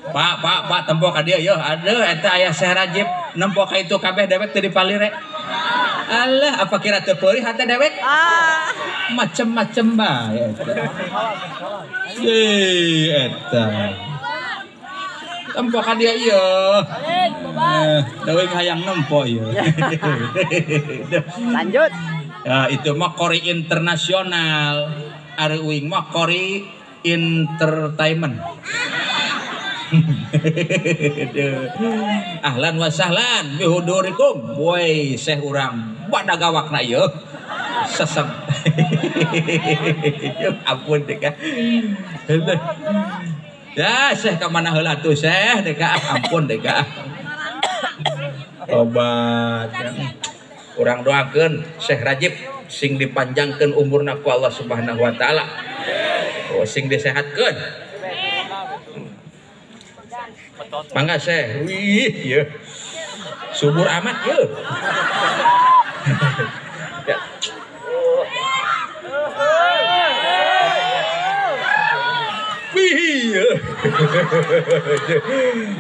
Pak, pak, pak, tempo ka dieu yeuh. Aduh, eta aya Syekh Rajib nempo ka itu kabeh dewek teu dipalire. Alah, apa kira teu peurih hate dewek? Macem-macem bae eta. Ye, eta. Tempo ka dieu ieu. Dewek hayang nempo ieu. Lanjut. Ya, itu mah kori internasional. Ari uing mah kori entertainment. Ahlan wa sahlan bihudurikum. Woi, Syekh urang badagawakna ieu. Sesep. Ampun deka. Ya, Syekh ka mana heula tuh Syekh deka, ampun deka. Obat. Urang doakeun Syekh Rajib sing dipanjangkeun umurna ku Allah Subhanahu wa taala. Oh, sing disehatkeun. Mangga Syekh. Wih, ieu. Subur amat ieu. Ya. Wih, ieu.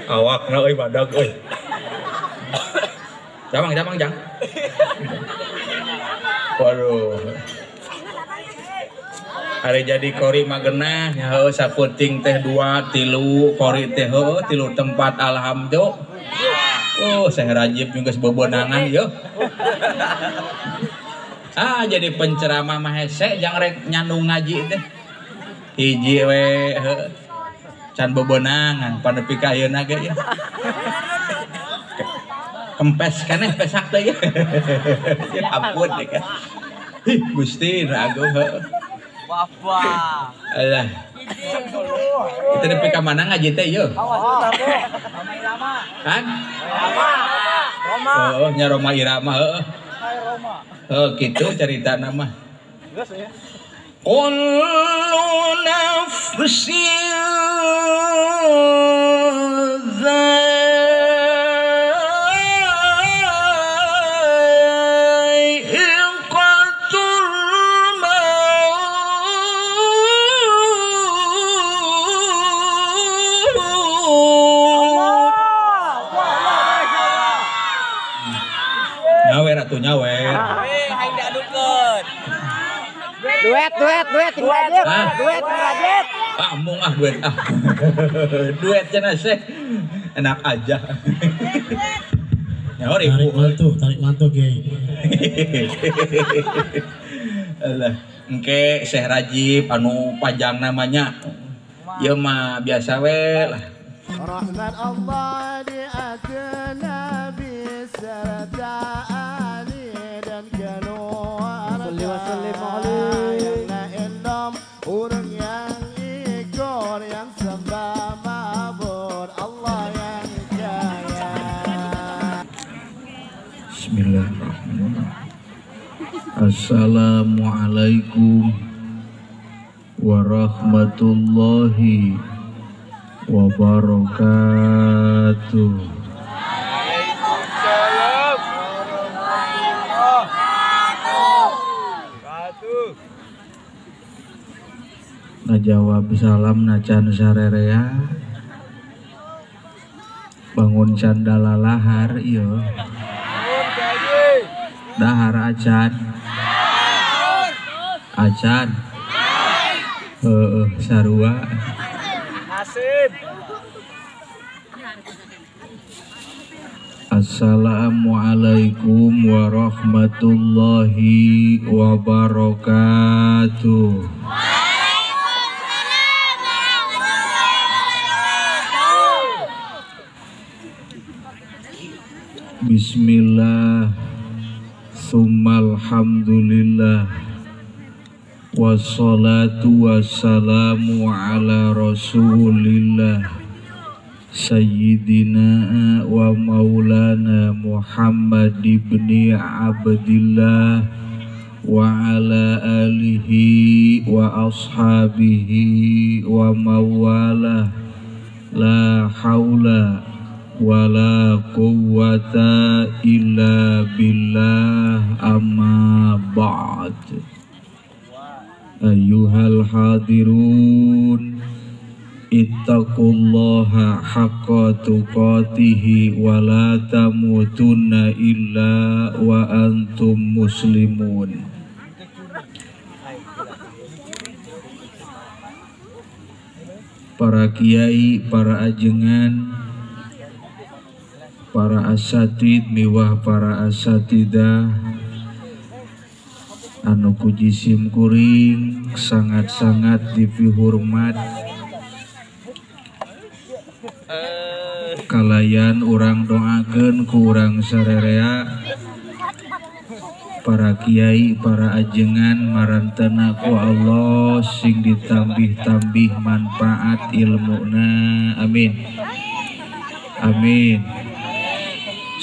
Awakna euy badag euy. Jamang, jamang, jang. Waduh. Hari jadi kori mah genah, heuh saputing teh 2 3 kori teh heuh 3 tempat alhamdulillah. Oh, Syekh Rajib geus bebenangan yeuh. Ah, jadi penceramah mah hese jang rek nyandung ngaji teh. Hiji we heuh. Can bebenangan panepi ka ayeuna ge ya. Kempes keneh pesak teh ya. Ampun deh kan. Ih, Gusti Agung heuh. Wah. Alah. Kita nepi ka mana ngaji teh yeuh? Kan? Roma. Oh, nya Roma Irama heuh. Heuh, kitu caritana mah. Kullu nafsin nyawer. Duet, duet, duet, duet, duet, duet. Ah, mung ah duet ah. Duet cenah seh. Enak aja. Nyawer ibu. Tarik mantu, Kiai. Alah, engke Syekh Rajib anu panjang namanya. Ieu mah biasa we lah. Rahmat Allah di atas Nabi serta Ali dan keluarga. Orang yang ikut yang sembah mabur Allah yang kaya. Bismillahirrahmanirrahim. Assalamualaikum warahmatullahi wabarakatuh. Waalaikumsalam warahmatullahi wabarakatuh. Ngajawab salam nacan sarerea bangun candalalahar ieu dahar acan acan heueuh sarua nasib. Assalamualaikum warahmatullahi wabarakatuh. Bismillah, summalhamdulillah, wassalatu wassalamu ala rasulillah, sayyidina wa maulana Muhammad ibni Abdillah wa ala alihi wa ashabihi wa mawalah, la haula wala quwwata illa billah, amma ba'd. Ayyuhal hadirun Ittaqullaha haqqa tuqatihi wa la tamutunna illa wa antum muslimun. Para kiai, para ajengan, para asatid miwah para asatidah anu ku jisim kuring sangat-sangat dipihormat kalayan urang doakeun ku urang sarerea para kiai, para ajengan marantena ku Allah sing ditambih-tambih manfaat ilmuna, amin amin,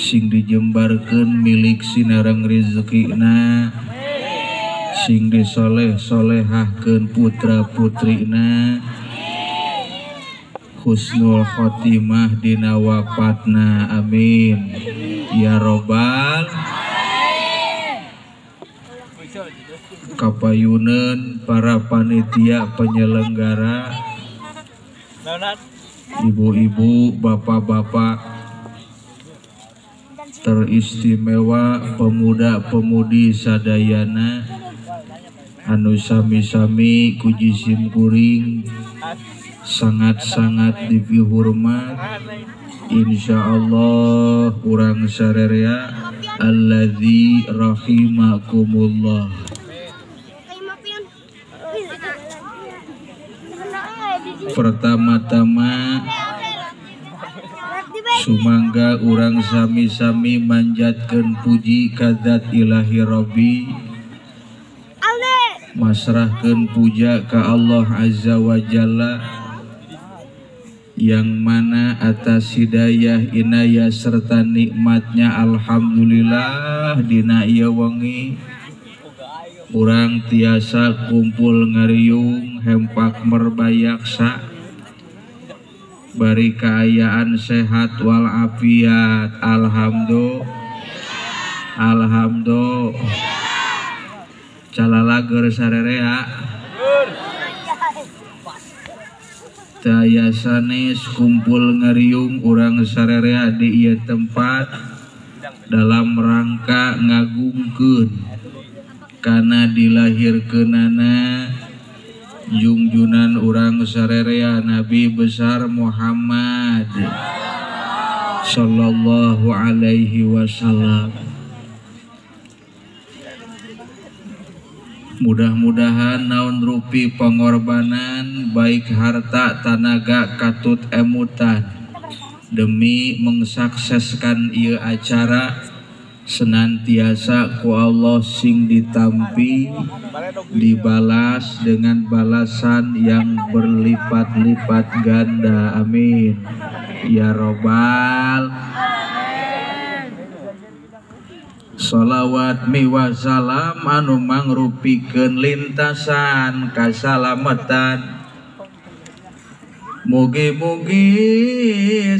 sing dijembarkeun milik sinareng rezekina, sing disoleh-solehahkeun putra putrina, husnul khotimah dina wafatna, amin ya robbal. Kapayuneun para panitia penyelenggara, ibu-ibu, bapak-bapak, teristimewa pemuda-pemudi sadayana anu sami-sami ku jisim kuring sangat-sangat dipihormat. Insyaallah urang sarerea alladzi rahimakumullah. Pertama-tama sumangga urang sami-sami manjatkeun puji ka zat ilahi Rabbi, masrahkeun puja ka Allah Azza wa Jalla yang mana atas hidayah inayah serta nikmatnya alhamdulillah dina ieu wengi urang tiasa kumpul ngariung hempak merbayaksa bari kaayaan sehat walafiat, alhamdulillah alhamdulillah. Calalager sarerea daya sanes kumpul ngariung urang sarerea di ieu tempat dalam rangka ngagungkeun kana dilahirkeunana jungjunan urang sarerea Nabi besar Muhammad sallallahu alaihi wasallam. Mudah-mudahan naon rupi pengorbanan baik harta, tanaga, katut emutan demi mensukseskan ieu acara senantiasa ku Allah sing ditampi, dibalas dengan balasan yang berlipat-lipat ganda, amin ya robbal. Salawat miwah salam anu mangrupikeun lintasan kasalamatan, mugi-mugi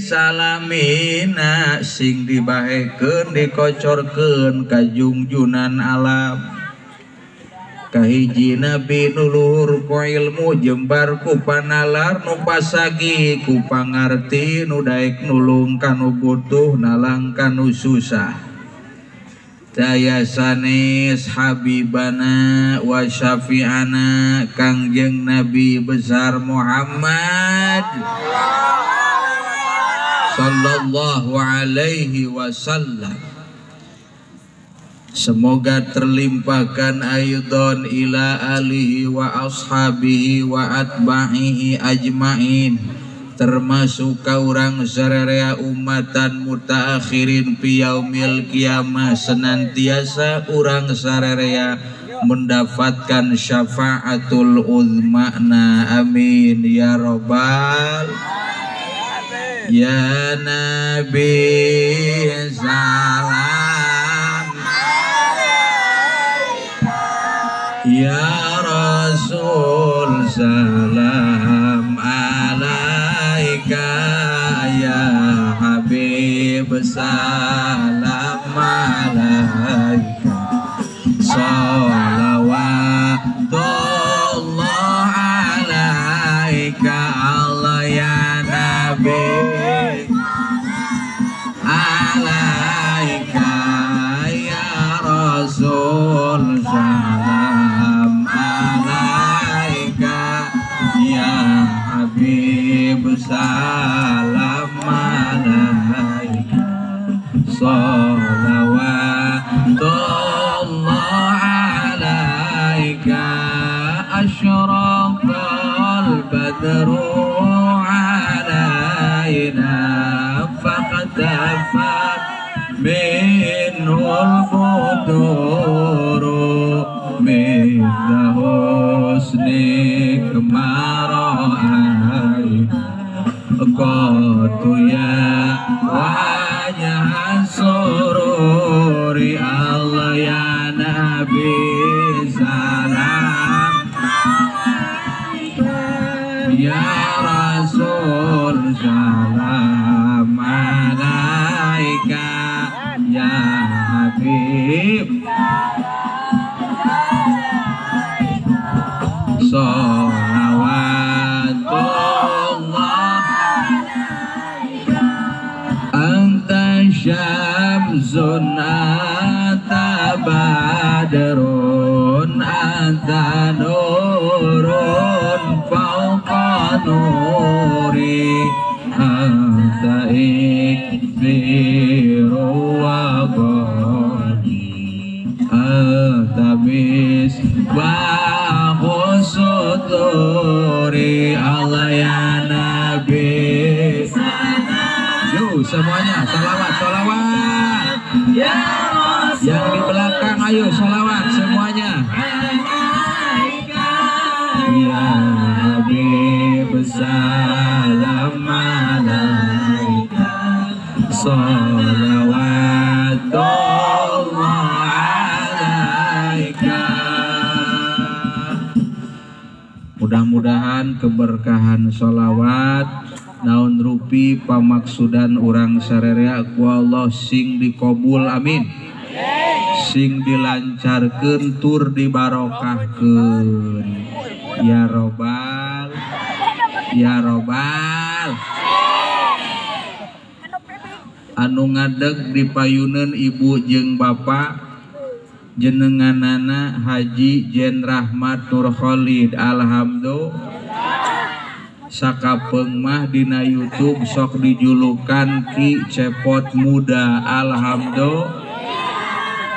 salamina sing dibahekeun dikocorkeun ka jungjunan alam. Kahiji nabi nu luhur ku ilmu jembar ku panalar nu pasagi ku pangarti nu daek nulung kanu butuh nalang kanu susah. Daya sanes habibana wa syafi'ana Kangjeng Nabi besar Muhammad sallallahu alaihi wasallam. Semoga terlimpahkan aidon ila alihi wa ashabihi wa atba'ihi ajma'in, termasuk kaurang sarerea umatan mutaakhirin fi yaumil kiamah, senantiasa urang sarerea mendapatkan syafaatul uzmana, amin ya robbal. Ya Nabi salam, ya Rasul salam alaika, ya Habib salam alaika, sholawatullah alaika. Allah alaika ya Rasul, salam alaika ya Habib, salam alaika, salawatullah alaika, asyraqal badru alaina, faqtafat minhul buduru, mithla husnik ma ra'ayna qatu ya wajah sururi. Allah ya Nabi salam ya Rasul, salam alaika ya Habib, sholawatullah anta syamsun anta badrun anta nurun fawqa nuri, anta ikbiru wa ghani, anta misbahu suduri. Allah ya Nabi. Yuk semuanya salawat, salawat. Yang di belakang ayo salawat semuanya. Ya Habib salam alaika, sholawatullah alaika. Mudah-mudahan keberkahan sholawat naon rupi pamaksudan urang sarerea ku Allah sing dikobul, amin, sing dilancarkeun tur dibarokahkeun ya robbal ya robbal. Anu ngadeg di payuneun ibu jeung bapak jenenganana Haji Jen Rahmat Nur Khalid, alhamdulillah. Sakapeung mah dina YouTube sok dijulukan Ki Cepot Muda, alhamdulillah.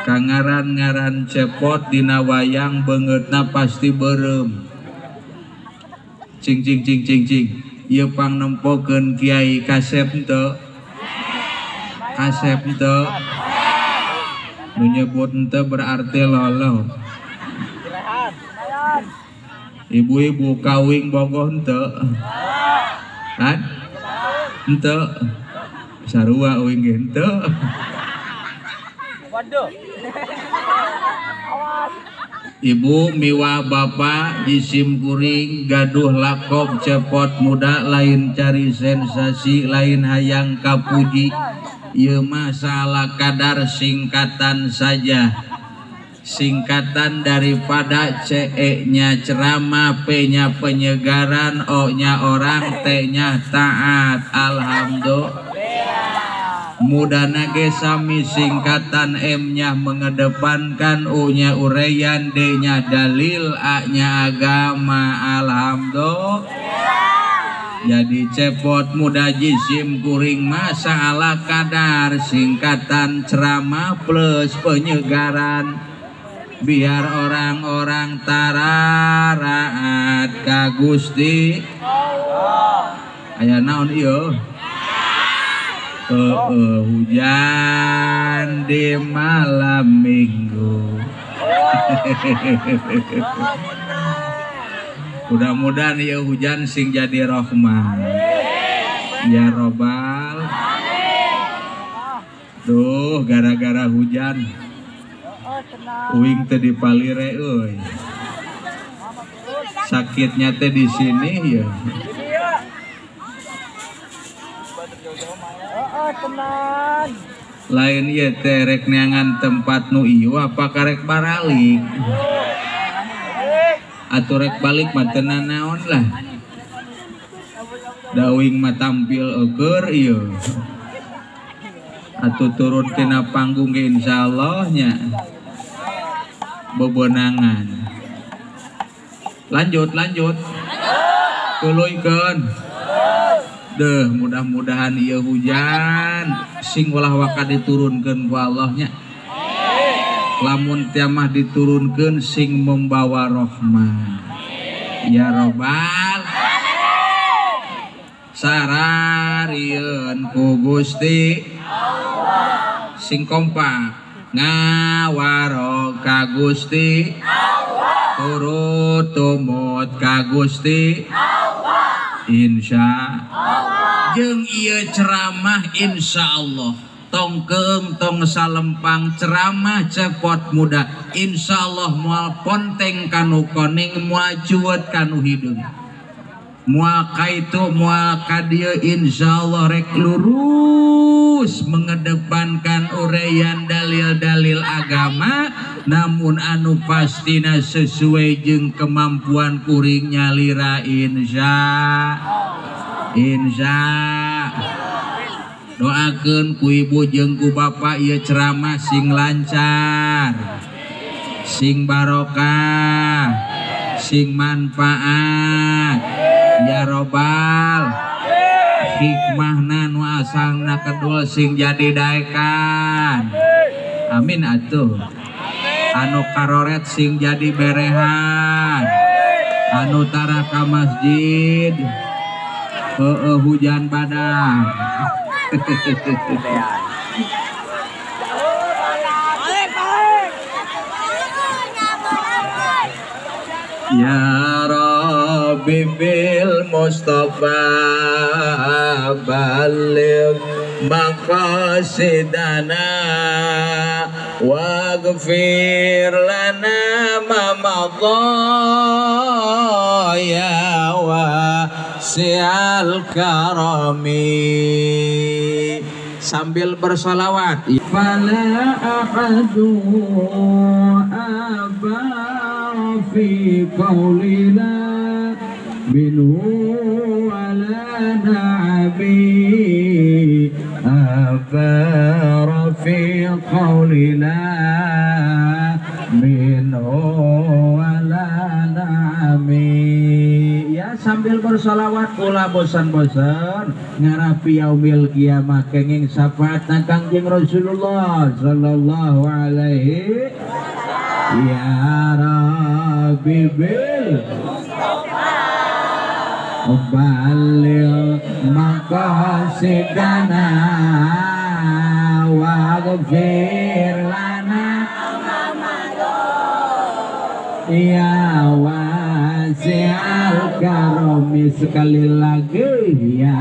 Kangaran-ngaran cepot dina wayang beungeutna pasti beureum. Cing cing cing cing cing. Ieu pang nempokeun Kiai Kasep henteu? Kasep henteu? Nu nyebut henteu berarti loloh. Ibu-ibu kawing bogoh henteu? Kan? Henteu. Sarua uing ge henteu. Ibu miwah bapak jisim kuring gaduh lakob cepot muda, lain cari sensasi, lain hayang kapuji. Ieu mah salah kadar singkatan saja. Singkatan daripada CE-nya ceramah, P-nya penyegaran, O-nya orang, T-nya taat. Alhamdulillah. Mudana ge sami singkatan, M-nya mengedepankan, U-nya uraian, D-nya dalil, A-nya agama. Alhamdulillah. Jadi cepot muda jisim kuring masa ala kadar singkatan ceramah plus penyegaran, biar orang-orang tararaat ka Gusti. Aya naon ieu? Hujan di malam minggu. Mudah-mudahan ya hujan sing jadi rahmat ya robbal. Duh, gara-gara hujan uing teh dipalire euy. Sakitnya teh di sini ya. Lain ieu teh rek neangan tempat nu ieu apa karek baralik. Atuh rek balik mah teu nanaon lah. Da uing mah tampil eueur ieu. Atuh turun tina panggung ge insyaallah nya bebenangan. Lanjut lanjut. Tuluykeun. Deh mudah-mudahan ieu hujan sing ulah waka diturunkeun ku Allah nya. Lamun tiamah diturunkeun sing membawa rahmah. Ya robbal sararieun ku Gusti Allah. Sing kompak ngawaro ka Gusti Allah. Turut tumut ka Gusti Allah. Insya Allah. Jeung ieu ceramah insya Allah tong keung tong salempang ceramah cepot muda insya Allah moal ponteng kanu koning moal cuwet kanu hideung moal kaitu moal ka dieu insya Allah rek lurus mengedepankan uraian dalil-dalil agama namun anu pastina sesuai jeung kemampuan kuring nyalira insya insya doakeun ku ibu jeung ku bapak ieu ceramah sing lancar sing barokah sing manfaat ya robbal hikmahna nu asalna kedul sing jadi daekan amin atuh anu karoret sing jadi berehan anu tara ka masjid heueuh hujan badak. Ya Rabbi bil Mustafa baligh maqasidana waghfir lana ma madha ya wasi'al karami. Sambil bersolawat fala ahadu aba fi qawlina minhu wala na'bi abar fi qawlina minhu wala na'bi. Ya sambil bersolawat ulah bosan-bosan ngarapi yaumil kiamah kenging syafaat Kangjeng Rasulullah sallallahu alaihi. Ya Rabbi bil Mustafa baligh maqasidana waghfir lana ya wasi'al karami. Sekali lagi ya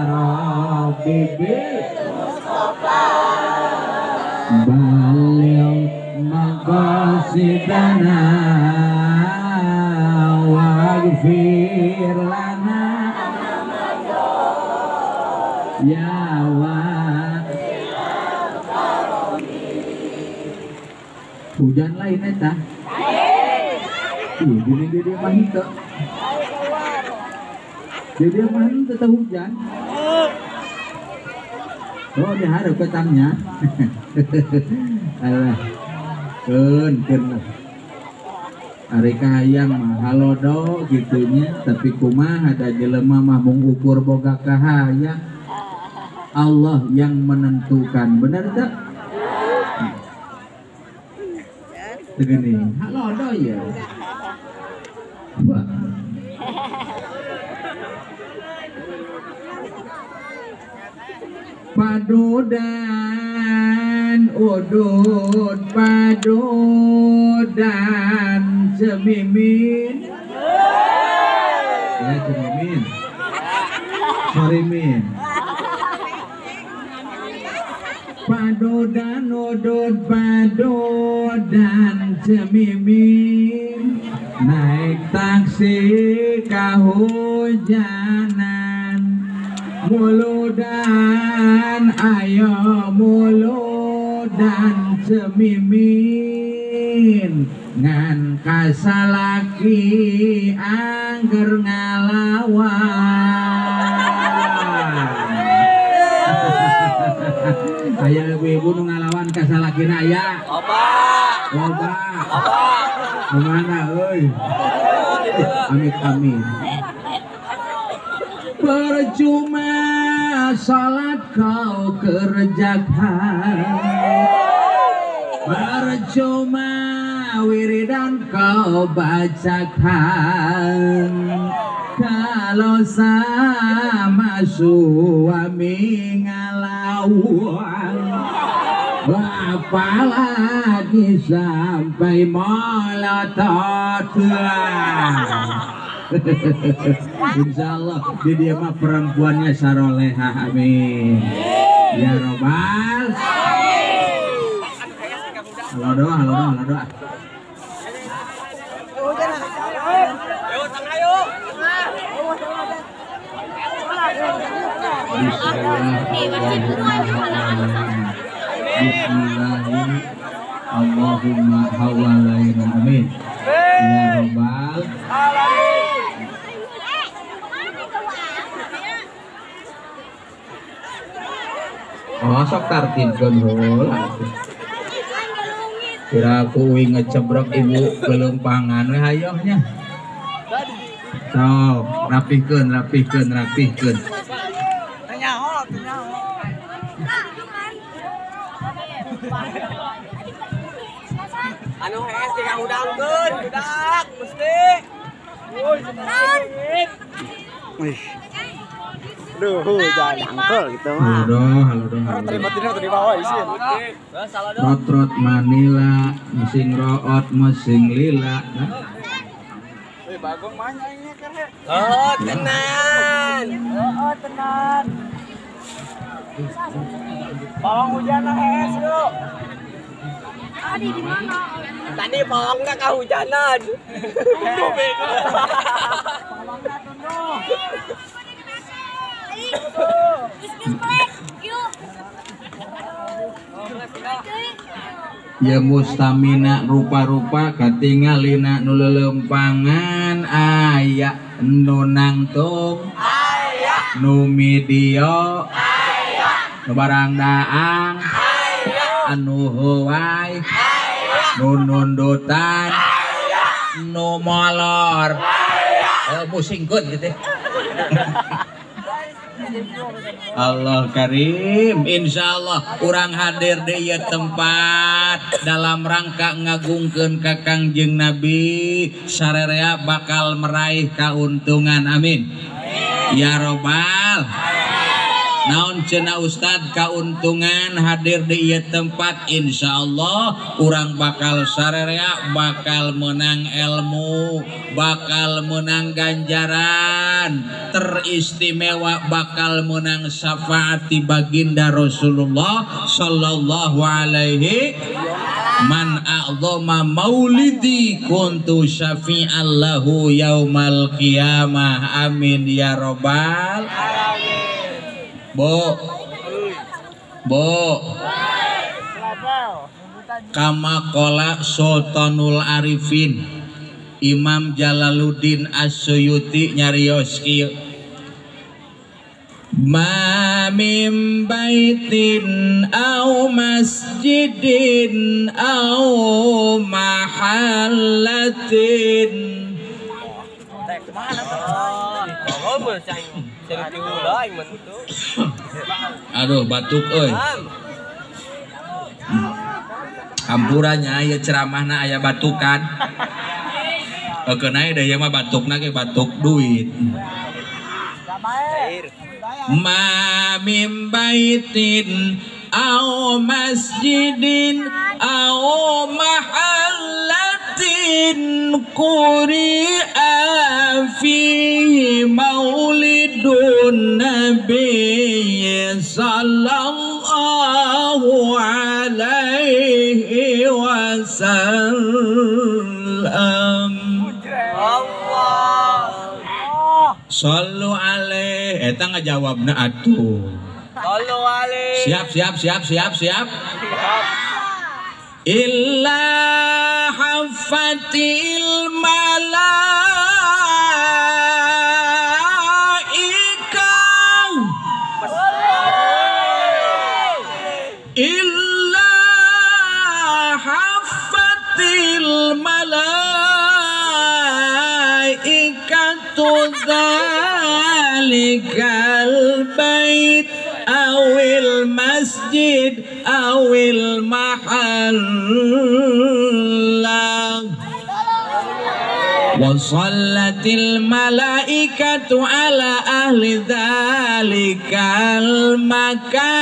Rabbi bil Mustafa baligh maqasidana waghfir lana ya wasi'al karami. Hujan lain eta. Ih, gini-gini mah henteu. Jadi mah henteu teh hujan. Oh, dihareup petangnya. Alah. Keun keun. Ari kahayang mah halodo gitunya, tapi kumaha da jelema mah mung ukur boga kahayang. Allah yang menentukan, bener teu? Begini, halodo ya. Wah. Padudan udud padudan cemimin. Ya cemimin. Sorry min. Padudan udud padudan cemimin. Naik taksi kahujanan. Muludan ayo muludan cemimin. Ngan kasalaki angger ngalawan. Aya ibu-ibu nu ngalawan ka salakina aya. Loba. Loba. Kumaha euy? Amit amit. Percuma salat kau kerjakan, percuma wiridan kau bacakan, kalau sama suami ngelawan, apalagi sampai melotot. Insya Allah di dia mah perempuannya saroleha, amin ya robbal. Halo doa, halo doa, halo doa. Bismillahirrahmanirrahim. Allahumma hawalaina, amin ya robbal. Oh, sok tartibkeun heula. Kira aku uing ngecebrek ibu gelempangan we hayoh nya. Sok, rapihkeun, rapihkeun, rapihkeun. Teu nyaho, teu nyaho. Anu hees dikahudangkeun, budak mesti. Wih. Duh, hujan angkel gitu mah. Halo, halo, halo. Rot-rot Manila, mesing root, mesing lila. Oh, tenan. Oh, tenan. Pawang hujan hees lu. Tadi di mana? Tadi pawangnya kehujanan. Pawangnya tunduh. Ya mustamina rupa-rupa katingalina nu lelempangan aya nu nangtung aya nu midio aya nu barang daang aya anu heuay aya nu nundutan aya nu molor aya. Oh, musingkeun gitu. Allah Karim, insya Allah urang hadir di ieu tempat dalam rangka ngagungkeun ka Kangjeng Nabi sarerea bakal meraih keuntungan, amin ya robbal. Naon cenah Ustad keuntungan hadir di ieu tempat, insya Allah urang bakal sarerea bakal menang ilmu, bakal menang ganjaran teristimewa, bakal menang syafaat baginda Rasulullah sallallahu alaihi. Man a'zama maulidi kuntu syafi'an lahu yaumal qiyamah, amin ya robbal alamin. Bo, bo, kama qala Sultanul Arifin Imam Jalaluddin As-Suyuti nyarios kieu, ma mim baitin au masjidin au mahallatin. Aduh batuk euy. Hampurannya aya ceramahna aya batukan. Keun aya da ieu mah batukna ge batuk duit. Ma mim baitin au masjidin au mahallatin quri'a fihi maulidun nabi sallallahu alaihi wasallam. Allah Sallu alaihi eta ngajawabna atuh. Sallu alaihi. Siap siap siap siap siap. Illa hafatil malaika Illa haffatil malaikatu dzalikal bait awil masjid awil mahalla wa sallatil malaikatu ala ahli dzalikal makan.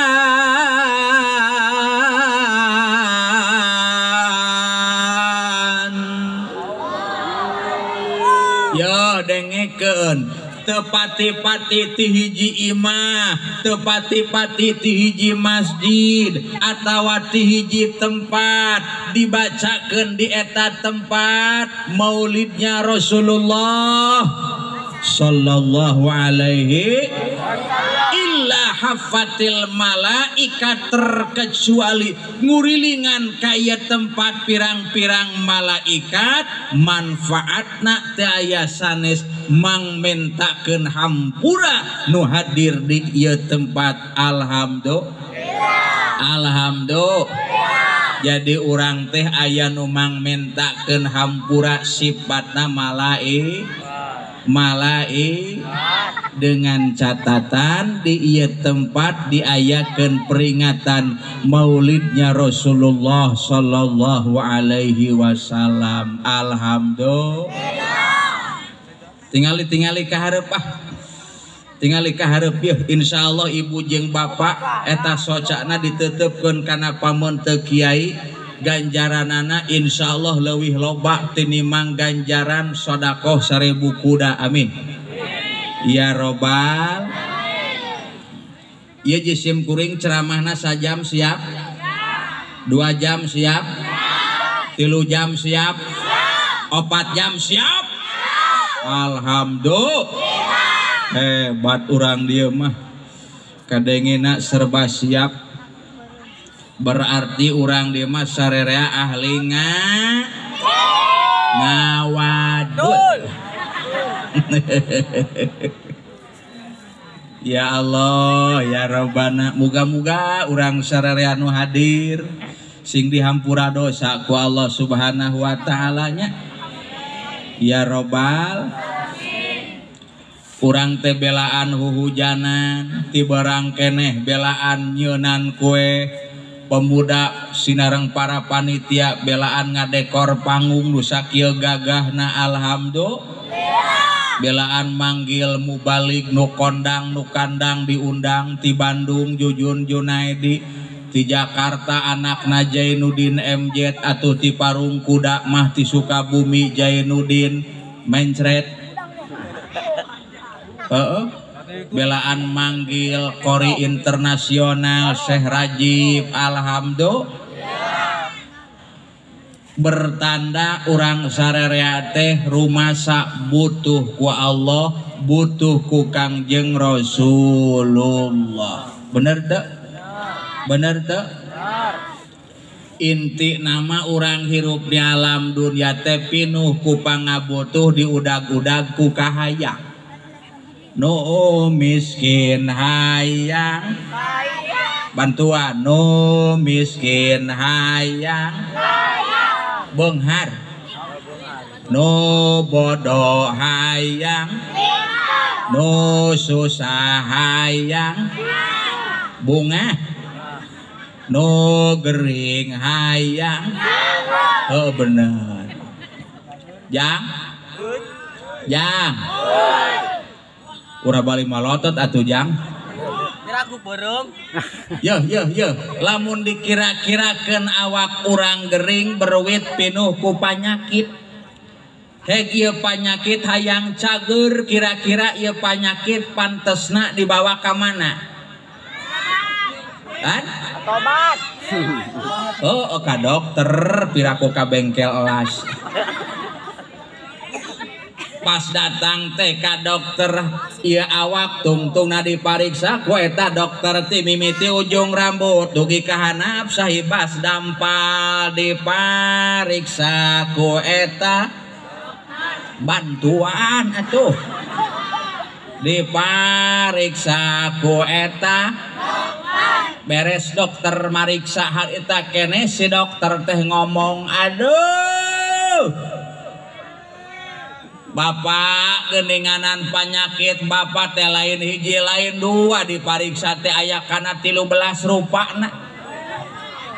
Yo dengekeun tepati-pati ti hiji imah, tepati-pati ti hiji masjid atawa ti hiji tempat dibacakeun di eta tempat maulidnya Rasulullah sallallahu alaihi illa hafatil malaikat terkecuali ngurilingan kaya tempat pirang-pirang malaikat manfaatna teu aya sanes mangmentakeun hampura nu hadir di ieu tempat. Alhamdulillah. Alhamdulillah. Jadi urang teh aya nu mangmentakeun hampura sifatna malaikat dengan catatan di ieu tempat diayakeun peringatan maulidnya Rasulullah sallallahu alaihi wasallam. Alhamdulillah. Tingali-tingali ka hareup ah. Tingali ka hareup yeuh insyaallah ibu jeung bapak eta socana diteuteupeun kana pameun kiai ganjaranana insyaallah leuwih loba tinimang ganjaran sedekah 1000 kuda. Amin. Ya robbal. Ieu jisim kuring ceramahna sajam siap, 2 jam siap, 3 jam siap, 4 jam siap. Alhamdulillah. Hebat urang dieu mah kadengena serba siap. Berarti urang dieu mah sarerea ahli ngawadul. Ya Allah ya Rabbana, muga-muga urang sarerea nu hadir sing dihampura dosa ku Allah Subhanahu wa taala nya. Ya Robbal. Urang teh belaan huhujanan ti barang keneh belaan nyeunan kue pemuda sinareng para panitia belaan ngadekor panggung nu sakieu gagahna. Alhamdulillah. Belaan manggil mubalig nu kondang nu kandang diundang ti Bandung Jujun Junaidi, ti Jakarta anakna Jainuddin MZ atuh ti Parung Kuda mah ti Sukabumi Jainuddin Mencret. Belaan manggil kori internasional Syekh Rajib. Alhamdulillah. Bertanda urang sarerea teh rumasa butuh ku Allah, butuh ku Kangjeng Rasulullah. Bener teu? Bener teu? Inti nama urang hirup di alam dunia teh pinuh ku pangabutuh diudag-udag ku kahayang. Nu miskin hayang bantuan, nu miskin hayang beunghar, nu bodoh hayang, nu susah hayang bunga, nu gering hayang. Oh bener. Jang jang urang bali malotot atuh jang. Aku beureum. Yo yo yo, lamun dikira-kirakeun awak urang gering berwit pinuh ku panyakit. Heg ieu panyakit hayang cager, kira-kira ieu panyakit pantesna dibawa ka mana? Kan? Tobat. Oh, ka dokter piraku ka bengkel elas. Pas datang teh ka dokter ieu awak tungtungna dipariksa ku eta dokter ti mimiti ujung rambut dugi ka handap sahibas dampal dipariksa ku eta bantuan atuh dipariksa ku eta Beres dokter mariksa harita keneh si dokter teh ngomong, aduh bapak geninganan penyakit bapak teh lain hiji lain dua dipariksa teh aya kana 13 rupana.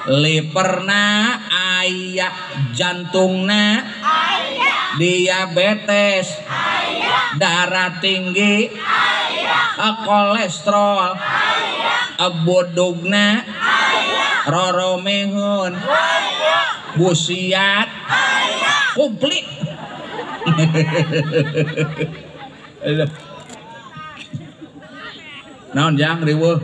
Liperna aya, jantungna aya, diabetes aya, darah tinggi aya, kolesterol aya, bodogna aya, roromehun aya, busiat aya, komplit. Naon jang riweuh.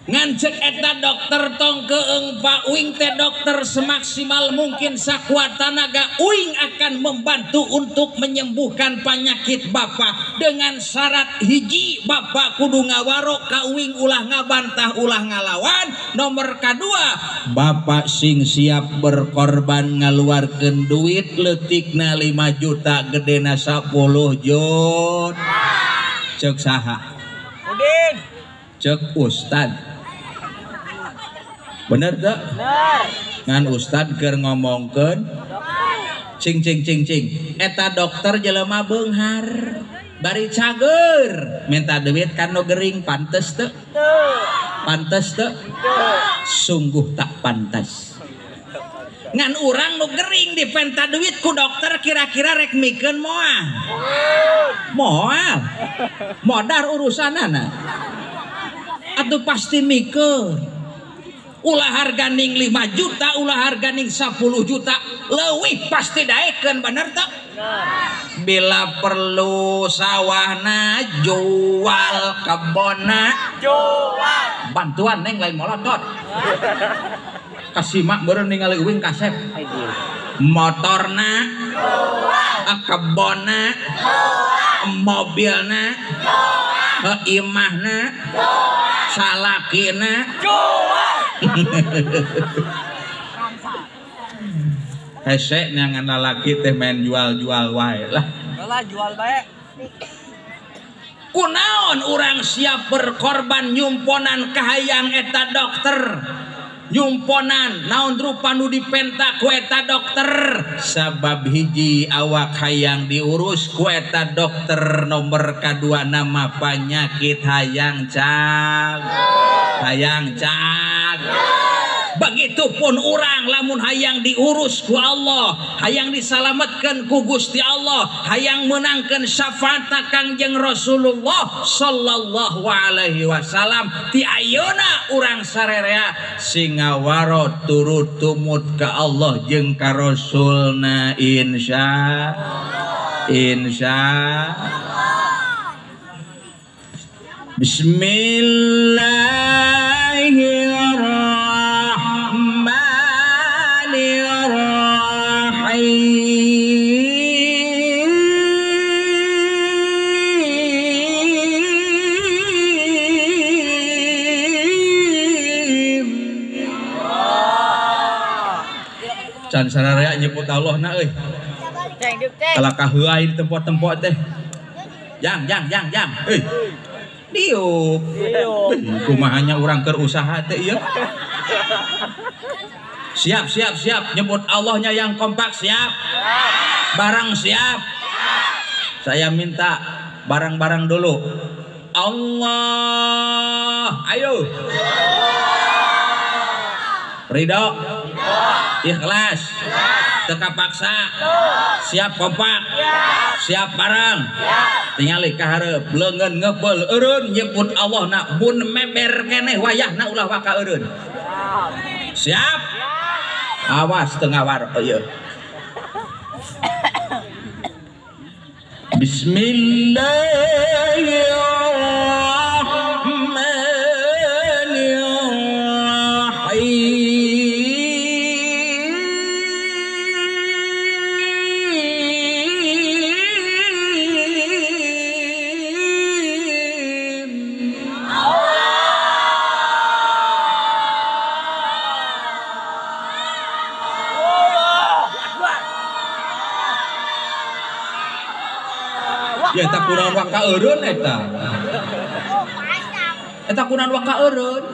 Ngan cek eta dokter tong keeng Pak uing teh dokter semaksimal mungkin sakuat tanaga uing akan membantu untuk menyembuhkan penyakit bapak dengan syarat hiji bapak kudu ngawaro ka uing ulah ngabantah ulah ngalawan. Nomor kadua bapak sing siap berkorban ngaluarkeun duit leutikna 5 juta gedena 10 juta. Cek saha? Udin. Cek ustad. Bener tak? Bener. Ngan ustad keur ngomongkeun cing cing cing cing eta dokter jelema beunghar bari cager minta duit kan nu gering pantes teu? Pantes teu? Sungguh tak pantas. Ngan urang nu gering dipenta duit ku dokter kira-kira rek mikeun moal. Moal. Modar urusanana. Atuh pasti mikeun. Ulah harganing 5 juta, ulah harganing 10 juta, leuwih pasti daekeun, bener teu? Bila perlu sawahna jual, kebonna jual. Bantuan neng lain molotot. Kasih mak beureum ningali uing kasep. Motorna jual, kebonna jual, mobilna jual, imahna jual, salakina jual. Hese nyangan lalaki teh main jual-jual wae lah. Lah jual bae. Kunaon urang siap berkorban nyumponan kahayang eta dokter. Nyumponan naon rupa nu dipenta ku eta dokter. Sabab hiji awak hayang diurus ku eta dokter, nomor kadua nama penyakit hayang cag. Hayang cag. Begitupun urang lamun hayang diurus ku Allah, hayang disalametkeun ku Gusti Allah, hayang menangkeun syafaat Kangjeng Rasulullah sallallahu alaihi wasallam, ti ayeuna urang sarerea sing ngawaro turut tumut ka Allah jeung ka Rasulna insya insya. Bismillahirrahmanirrahim. Can sararea nyebut Allah na euy. Kalah kaheulai di tempat-tempat teh. Jang jang jang jang. Euy. Diuk. Kumahanya urang keur usaha teh ieu. Siap siap siap nyebut Allahnya yang kompak siap. Barang siap. Saya minta barang-barang dulu. Allah, ayo. Ridho. Ikhlas. Teka paksa. Siap kompak. Siap barang. Tingali ka hareup leungeun ngebeul eureun nyebut Allah na bun meber keneh wayahna ulah waka eureun. Siap? Awas teu ngawar ieu. Bismillahirrahmanirrahim. Ya tak kurang waka eureun eta. Eta kunan waka eureun.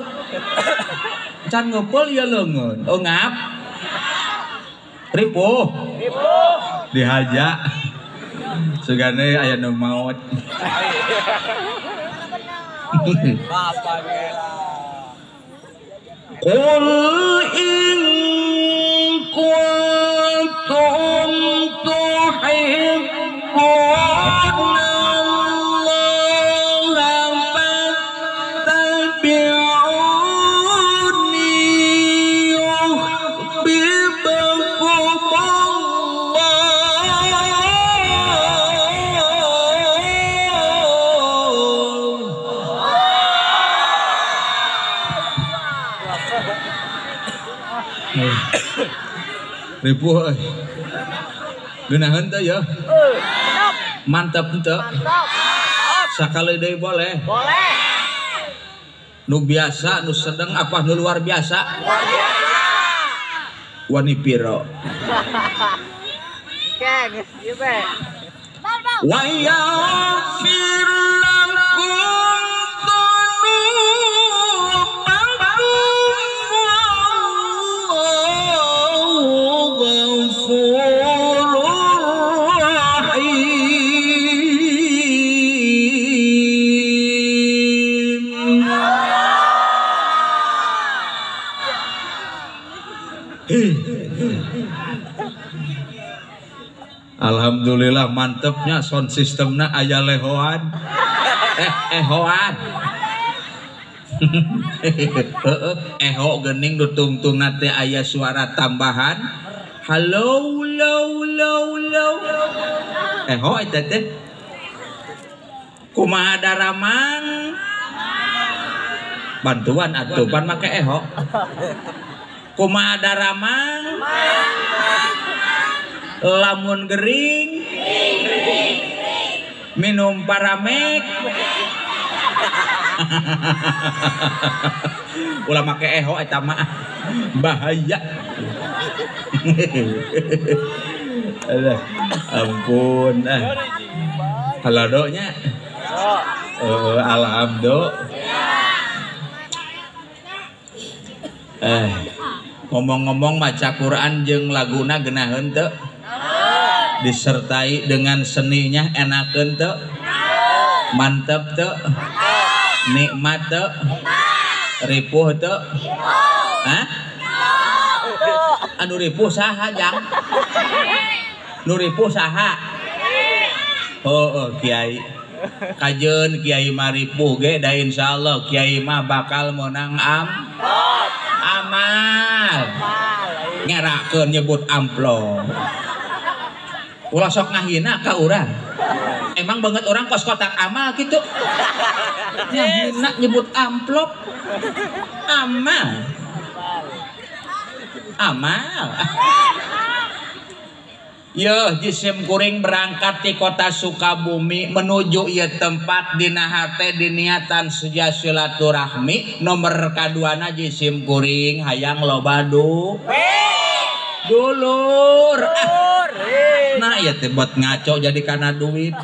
Can ngeupel ieu leungeun. Eungap. Ripuh. Ripuh. Dihaja. Sugane aya nu maot. Bapak gela. Qul in kuntum tuhibbuna Allah fattabi'uni yuhibbukum Allah. Ripuh euy. Geunaheun teu ya? Mantap henteu? Mantap. Sakali deui boleh? Boleh. Nu biasa, nu sedang apa nu luar biasa? Luar biasa. Wani piro. Oke, geus ieu be. Wa yaghfir lakum dzunubakum wallahu ghafurur rahim. Alhamdulillah mantepnya sound systemna aya lehoan. Ehoan. Eho geuning nu tungtungna teh aya suara tambahan. Halo lo lo lo. Eho eta teh. Kumaha daramang? Bantuan atuh pan make eho. Kumaha daramang? Lamun gering minum paramek. Ulah make eho eta mah bahaya. Alah, ampun ah. Haladonya. Alhamdulillah. Ngomong-ngomong maca Quran jeung laguna geunaheun teu? Disertai dengan seninya enakeun teu? Mantep teu? Nikmat teu? Ripuh teu? Hah? Anu ripuh saha jang? Nu ripuh saha? Oh, kiai. Kajeun kiai mah ripuh ge da insyaallah kiai mah bakal menang amal. Ngerakeun nyebut amplop. Ulah sok ngahina ka urang. Emang banget orang kos kotak amal gitu. Ngahina nyebut amplop. Amal. Amal. Yeuh jisim kuring berangkat di kota Sukabumi menuju ieu tempat dina hate diniatan seja silaturahmi nomor kaduana jisim kuring hayang loba dulur. Nah ieu teh buat ngaco jadi kana duit.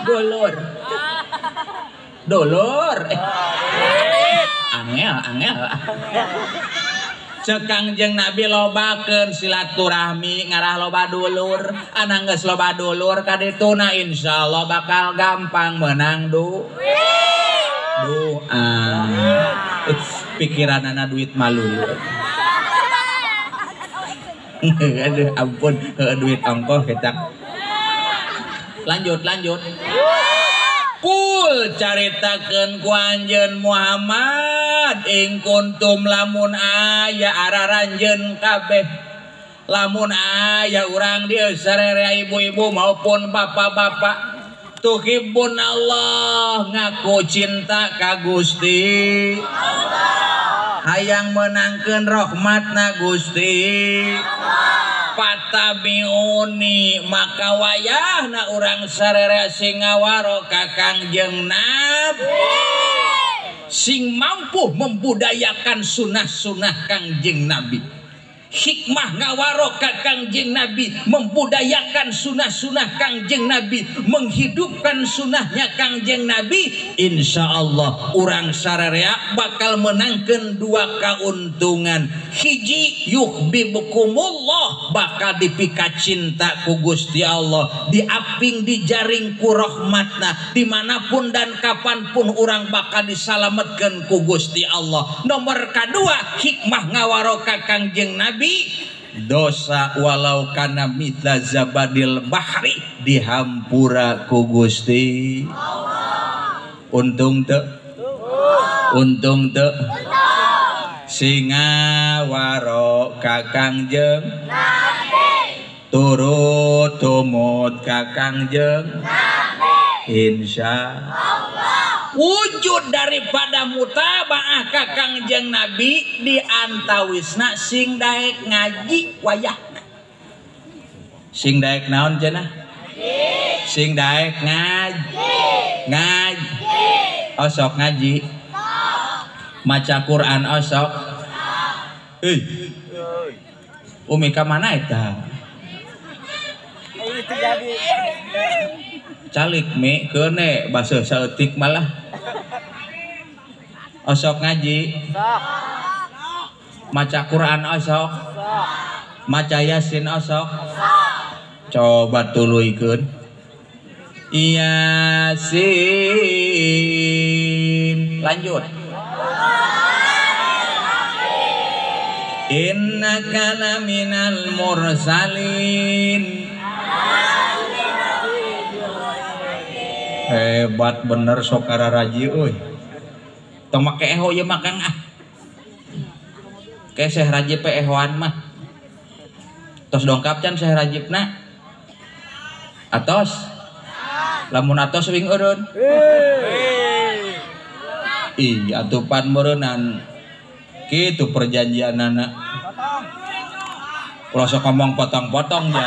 Dulur. Dulur. Angel angel. Cek Kangjeng Nabi lobakeun silaturahmi ngarah loba dulur. Anang geus loba dulur ka dituna insyaallah bakal gampang menang doa. Pikiranana duit malu. Aduh ampun, duit ongkoh kita. Lanjut lanjut. Kul caritakeun ku anjeun Muhammad ing kuntum lamun aya araranjeun kabeh. Lamun aya urang dieu sararea ibu-ibu maupun bapak-bapak tuhibbun Allah ngaku cinta ka Gusti Allah. Hayang menangkeun rahmatna Gusti Allah. Patabiuni maka wayahna urang sararea sing ngawaro ka Kangjeng Nabi sing mampu membudayakan sunah-sunah Kangjeng Nabi. Hikmah ngawaro ka Kangjeng Nabi, membudayakan sunah-sunah Kangjeng Nabi, menghidupkan sunahnya Kangjeng Nabi, insya Allah urang sararea bakal menangkan dua keuntungan. Hiji, yuhibbukumullah, bakal dipika cinta ku Gusti Allah, diaping dijaring ku rahmatna, dimanapun dan kapanpun urang bakal disalametkeun ku Gusti Allah. Nomor kedua, hikmah ngawaro ka Kangjeng Nabi, dosa walau kana mitla zabadil bahri dihampura ku Gusti Allah. Untung teu? Untung teu? Singa waro ka Kangjeng Nabi, turut tumut ka Kangjeng Nabi, insya Allah. Wujud daripada mutabaah ka Kangjeng Nabi di antawisna sing daek ngaji wayahna. Sing daek naon cenah? Sing daek ngaji. Ngaji. Osok ngaji. Maca Quran osok. Umi ka mana eta? Calik mi keune basuh saeutik malah. Osok ngaji, maca Quran osok, maca Yasin osok. Coba tuluykeun Yasin. Lanjut. Innaka laminal mursalin. Hebat bener sok araraji euy. Tong make eho ieu mah Kang ah. Ke Syekh Rajib pe ehoan mah. Tos dongkap can Syekh Rajibna? Atos. Lamun atos wing eureun. Ih, atupan meureunnan. Kitu perjanjianana. Ulah sok ngomong potong-potong ya.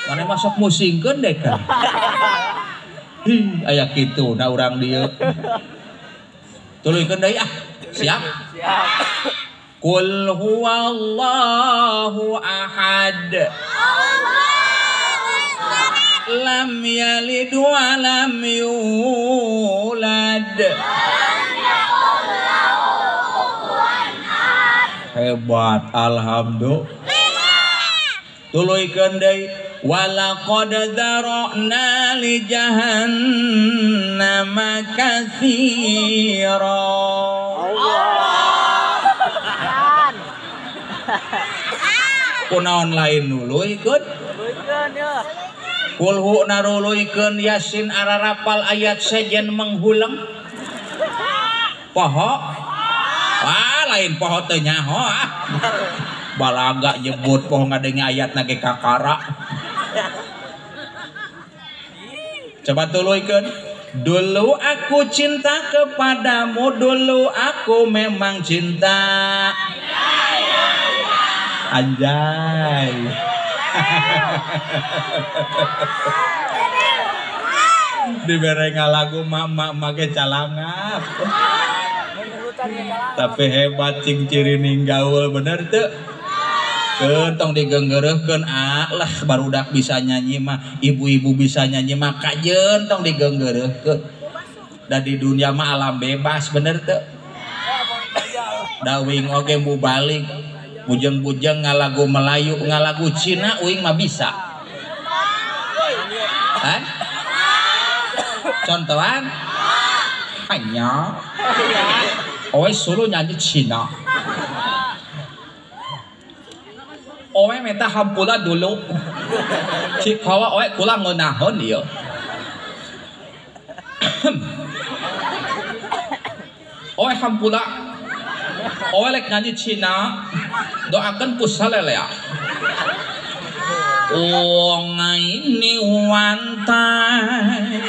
Mana masuk musingkeun deh kan. Hi, aya kitu na urang dieu. Tuluykeun deui ah. Siap? Siap. Qul huwallahu ahad. Lam yalid wa lam yulad. Hebat, alhamdulillah. Tuluykeun deui. Walaqad dzara'na li jahannama katsira. Kunaon lain nuluykeun? Kulhu naruluykeun Yasin ararapal ayat sejen menghuleng. Poho? Wah, lain poho teu nyaho ah. Balaga nyebut poho ngadenge ayatna ge kakara. Coba tuluykeun. Dulu aku cinta kepadamu, dulu aku memang cinta. Anjay. Dibere ngalagu mak-mak make calangap. Tapi hebat cing cirining gaul bener teu? Keun tong digeunggeureuhkeun ah lah barudak bisa nyanyi mah, ibu-ibu bisa nyanyi mah kajeun tong digeunggeureuhkeun. Da di dunia mah alam bebas bener teu? Da uing oge mubalik, bujeng-bujeng ngalagu Melayu, ngalagu Cina uing mah bisa. Hah? Contohan? Hanya owe suruh nyanyi Cina. Owe minta hampura dulu. Cik kawa owe kula ngeunaheun ieu. Owe hampura. Owe lek nyanyi Cina, doakeun pusalelea. Wong ini wantai.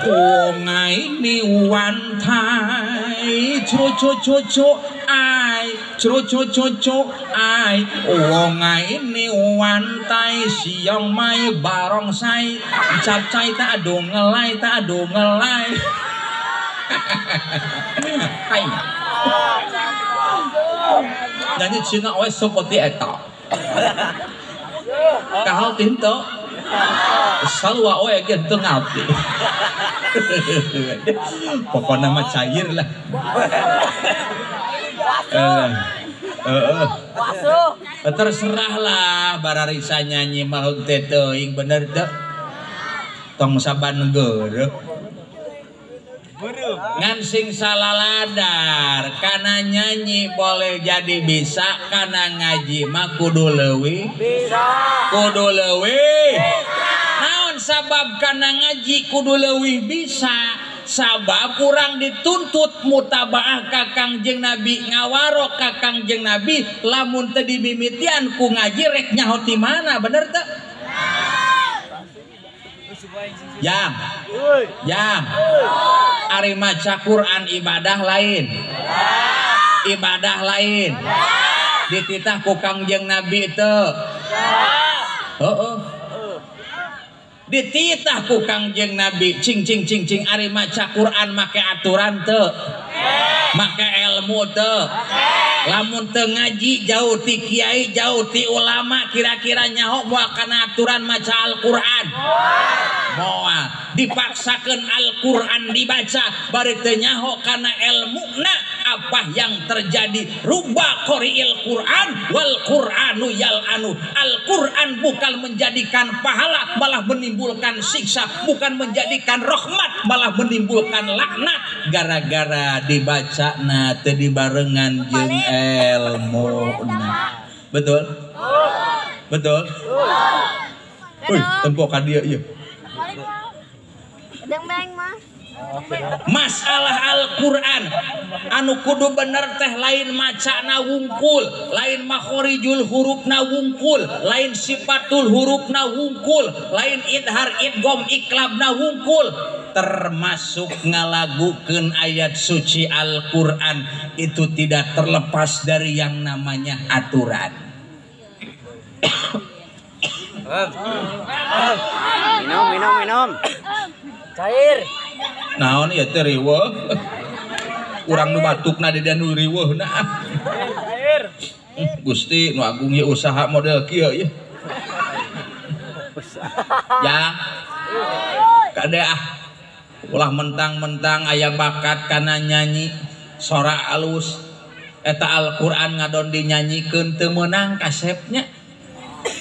Wong ini wantai. Cu cu cu cu ai, cu cu cu cu ai. Wong ini wantai siang mai barongsai, capcai tak adu ngelai tak adu ngelai. Hai. Nyanyi Cina we seperti eta. Kahal tinto. Salwa we ge teu ngarti. Pokona mah cair lah. Terserah lah bararisa nyanyi mah teh teuing bener teu. Tong saban geureuh. Ngan sing salaladar kana nyanyi boleh jadi bisa, kana ngaji mah kudu leuwih bisa. Kudu leuwih. Naon sabab kana ngaji kudu leuwih bisa? Sabab kurang dituntut mutabaah ka Kangjeng Nabi, ngawarok ka Kangjeng Nabi, lamun teu dimimitian ku ngaji rek nyaho ti mana, bener teu? Jang, jang, ari maca Quran ibadah lain, ibadah lain, dititah ku Kangjeng Nabi teu? Heeh. Dititah ku Kangjeng Nabi, cing cing cing cing ari maca Quran make aturan teu? Make ilmu teu? Lamun teu ngaji jauh ti kiai, jauh ti ulama, kira-kira nyaho moal kana aturan maca Al-Qur'an? Moal. Dipaksakeun Al-Qur'an dibaca bari teu nyaho kana ilmuna, apa yang terjadi? Rubah qari'il Qur'an wal Qur'anu yal'anu. Al-Qur'an bukan menjadikan pahala, malah menimbulkan siksa, bukan menjadikan rahmat, malah menimbulkan laknat. Gara-gara dibaca na teu dibarengan jeung ilmu. Betul? Betul? Wih, tempo ka dieu ieu. Masalah Al-Qur'an anu kudu bener teh lain macana wungkul, lain makhorijul hurufna wungkul, lain sifatul hurufna wungkul, lain idhar idgham iklabna wungkul, termasuk ngalagukeun ayat suci Al-Qur'an itu tidak terlepas dari yang namanya aturan. Minum, minum, minum. Cair. Naon ieu teh riweuh. Urang nu batukna di nu riweuhna. Cair. Gusti nu agung ieu usaha model kieu ieu. Ya. Kade ah. Ulah mentang-mentang aya bakat kana nyanyi sora alus. Eta Al-Qur'an ngadon dinyanyikeun teu meunang kasepnya.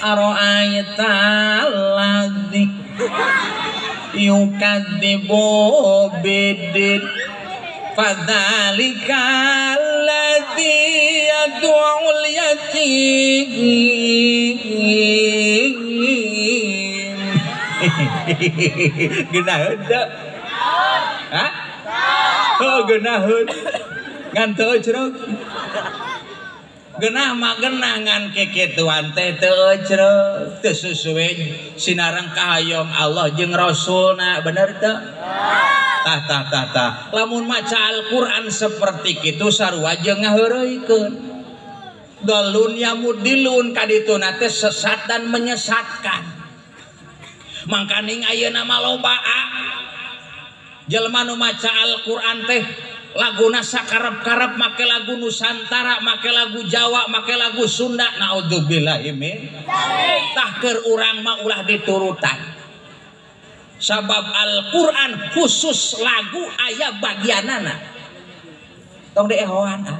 Aro'aita alladzi yukadzibu bidin fadzalika alladzi yad'ul yatim. Geunaheun teu? Hah? Oh, geunaheun. Ngan teu ecrog. Genah mah genah ngan kekituan teh teu ecrog, teu sesuai sinareng kahayong Allah jeung Rasulna, bener teu? Tah tah tah tah. Lamun maca Al-Qur'an seperti kitu sarua jeung ngaheureuykeun. Dalun yamudilun kadituna teh sesat dan menyesatkan. Mangkaning ayeuna mah loba jelema nu maca Al-Qur'an teh laguna sakarep-karep, make lagu Nusantara, make lagu Jawa, make lagu Sunda. Naudzubillahi min. Tah keur urang mah ulah diturutan. Sabab Al-Qur'an khusus lagu aya bagianana. Tong diehoan ah.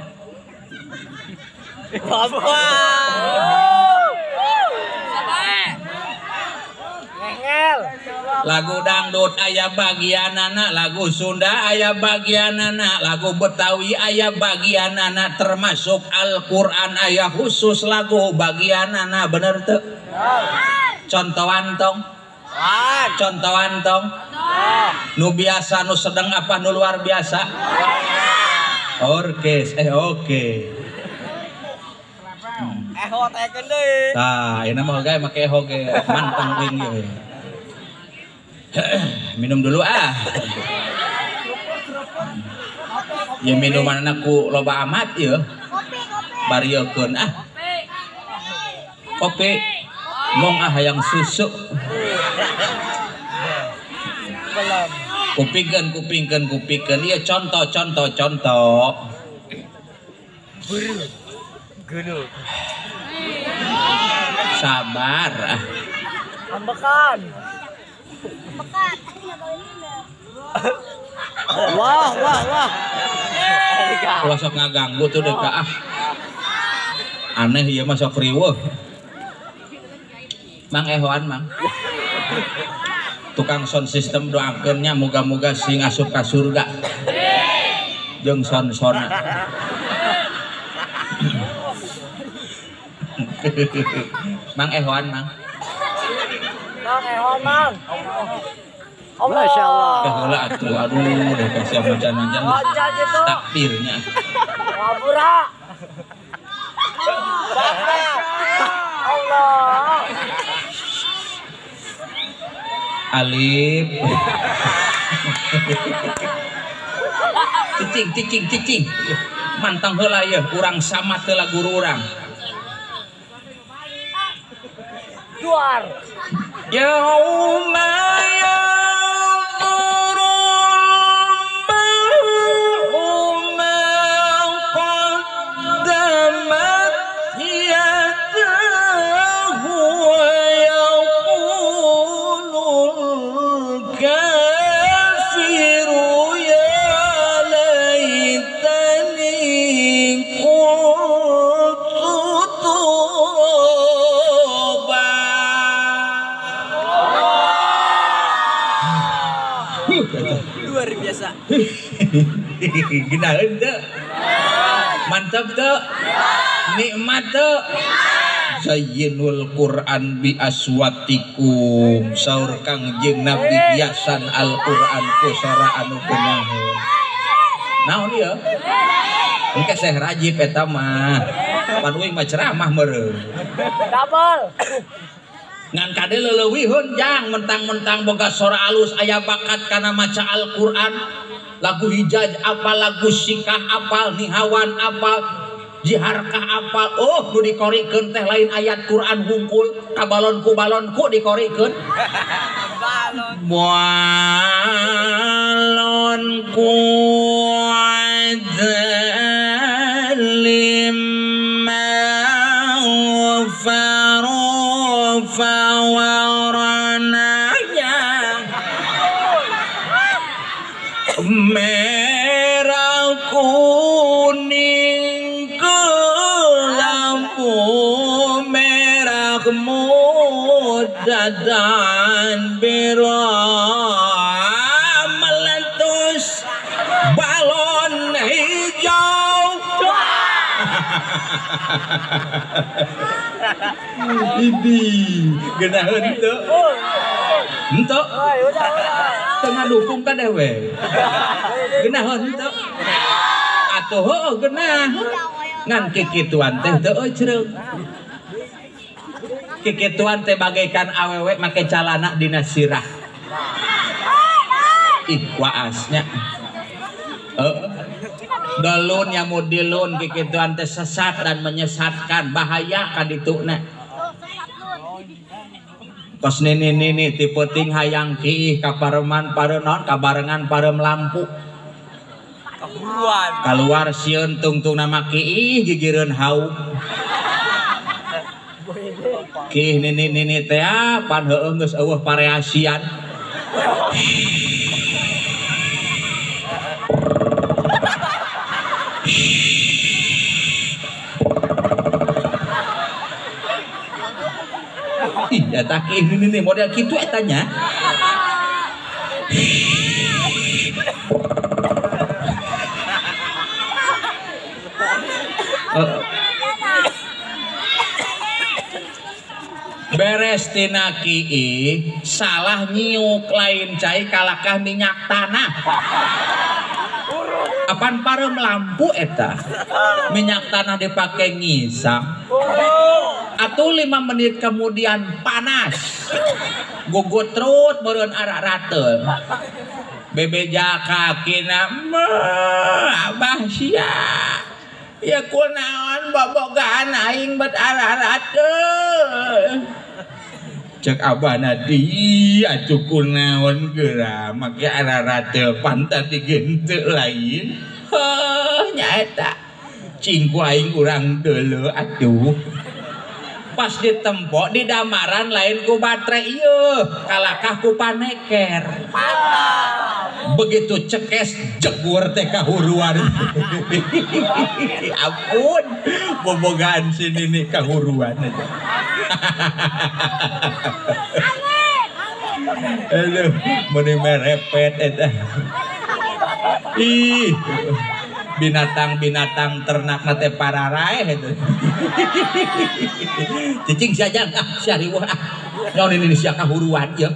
Lagu dangdut aya bagianana, lagu Sunda aya bagianana, lagu Betawi aya bagianana, termasuk Al-Qur'an aya khusus lagu bagianana, bener teu? Contohan tong. Contohan tong. Nu biasa nu sedang apa nu luar biasa? Orkes, oke. Eho tekeun deui. Tah, ayeuna mah gae make eho ge manteng euy ieu. Minum dulu ah. Ya minuman ku loba amat ya. Bariokeun ah. Kopi. Mong ah hayang susu. Kupingkeun kupingkeun kupingkeun ieu contoh contoh contoh. Geuneuh. Sabar. Ambekan. Ambekan. Wah, wah, wah. Ulah sok ngaganggu tuh dek ah. Aneh ieu mah sok riweuh. Mang ehoan mang. Tukang sound system doakeun nya moga-moga sing asup ka surga. Jeung son-sona. Mang ehoan mang. Mang ehoan mang. Masya Allah. Heula atuh aduh deh kasih macan-macan. Takbirnya. Ngapura. Allah. Alif. Cicing cicing cicing. Mantang heula yeuh urang samat heula guru urang. Duar. Yauma yanzurul mar'u ma qaddamat yadahu wa yaqulul kafiru ya laitani kuntu turaba. Luar biasa. Ginaheun teu? Mantap teu? Nikmat teu? Zayyinul Quran bi aswatikum. Saur Kangjeng Nabi hiasan Al-Quran ku sora anu kunaheun. Naon ieu? Engke Syekh Rajib eta mah. Pan uing mah ceramah meureun. Double. Ngan kade leleuwihun jang mentang-mentang boga sora alus aya bakat kana maca Al-Qur'an, lagu Hijaz apal, lagu Sikah apal, Nihawan apal, Jiharkah apal. Oh, nu dikorikeun teh lain ayat Qur'an hungkul, ka balonku balonku dikorikeun. Balonku zalim fawarananya merah kuning kelabu merah muda dan biru meletus balon hijau. Ini genaheun teu? Henteu. Teu ngadukung ka dewe. Genaheun teu? Atuh heueuh genaheun. Ngan kikituan teh teu eucreug. Kikituan teh bagaikan awewe make calana dina sirah. Ih waasnya. Heeh. Dolun ya mudilun kikituan teh sesat dan menyesatkan, bahaya ka dituna. Kos nini nini tipe ting hayang kiih kapareman parenon kabarengan parem lampu. Kaburuan. Kaluar sieun tungtung nama kiih gigireun hauk. Kiih nini nini teh pan heueuh geus eueuh pareasian. Ih, eta kiih nini nini model kitu eta nya. Beres tina kiih salah nyiuk lain cai kalakah minyak tanah. Apan parem lampu eta minyak tanah dipakai ngisap. Atuh 5 menit kemudian panas. Gugut terus meureun arak rateun. Bebeja kakina abah sia. Ya kunaon bobogaan aing bet arak rateun. Cek abah nadi atuh kunaon geura make arak rateul pantat digenteu lain. Heuh nya eta. Cing ku aing urang deuleu atuh. Pas ditempok di damaran lain ku baterai ieu, kalakah ku paneker. Begitu cekes jegur teh kahuruan. Ampun, bobogaan si nini kahuruan aja. Aduh, meuni merepet eta. Ih, binatang-binatang ternak teh pararaeh eta. Cicing sia jang, ah sia riweuh ah. Naon ini sia kahuruan ieu.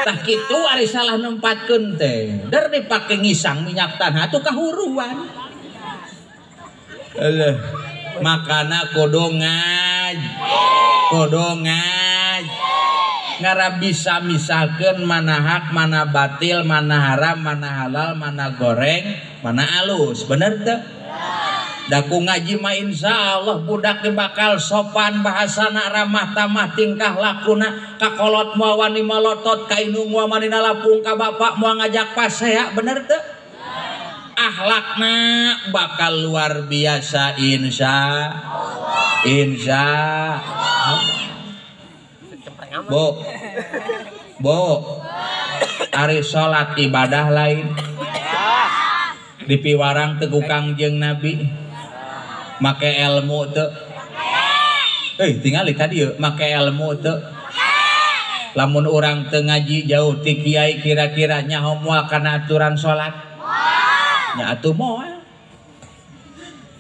Tah kitu ari salah nempatkeun teh. Der dipake ngisang minyak tanah atuh kahuruan. Alah, makana kudu ngaji. Kudu ngaji. Ngara bisa misalkan mana hak, mana batil, mana haram, mana halal, mana goreng, mana alus. Bener teu? Daku ngaji mah insyaallah budak bakal sopan bahasana, ramah tamah tingkah lakuna, kakolot moal wani malotot, ka indung moal wani nalapung, ka bapak moal ngajak pasea. Bener teu? Akhlakna bakal luar biasa insya insya Allah. Bu, bu, ari salat ibadah lain dipiwarang teu ku Kangjeng Nabi, make ilmu teu. Tingali tadi yeuh, make ilmu teu. Lamun urang teu ngaji jauh ti kiai kira-kira nyaho moal kana aturan salat. Nya atuh moal.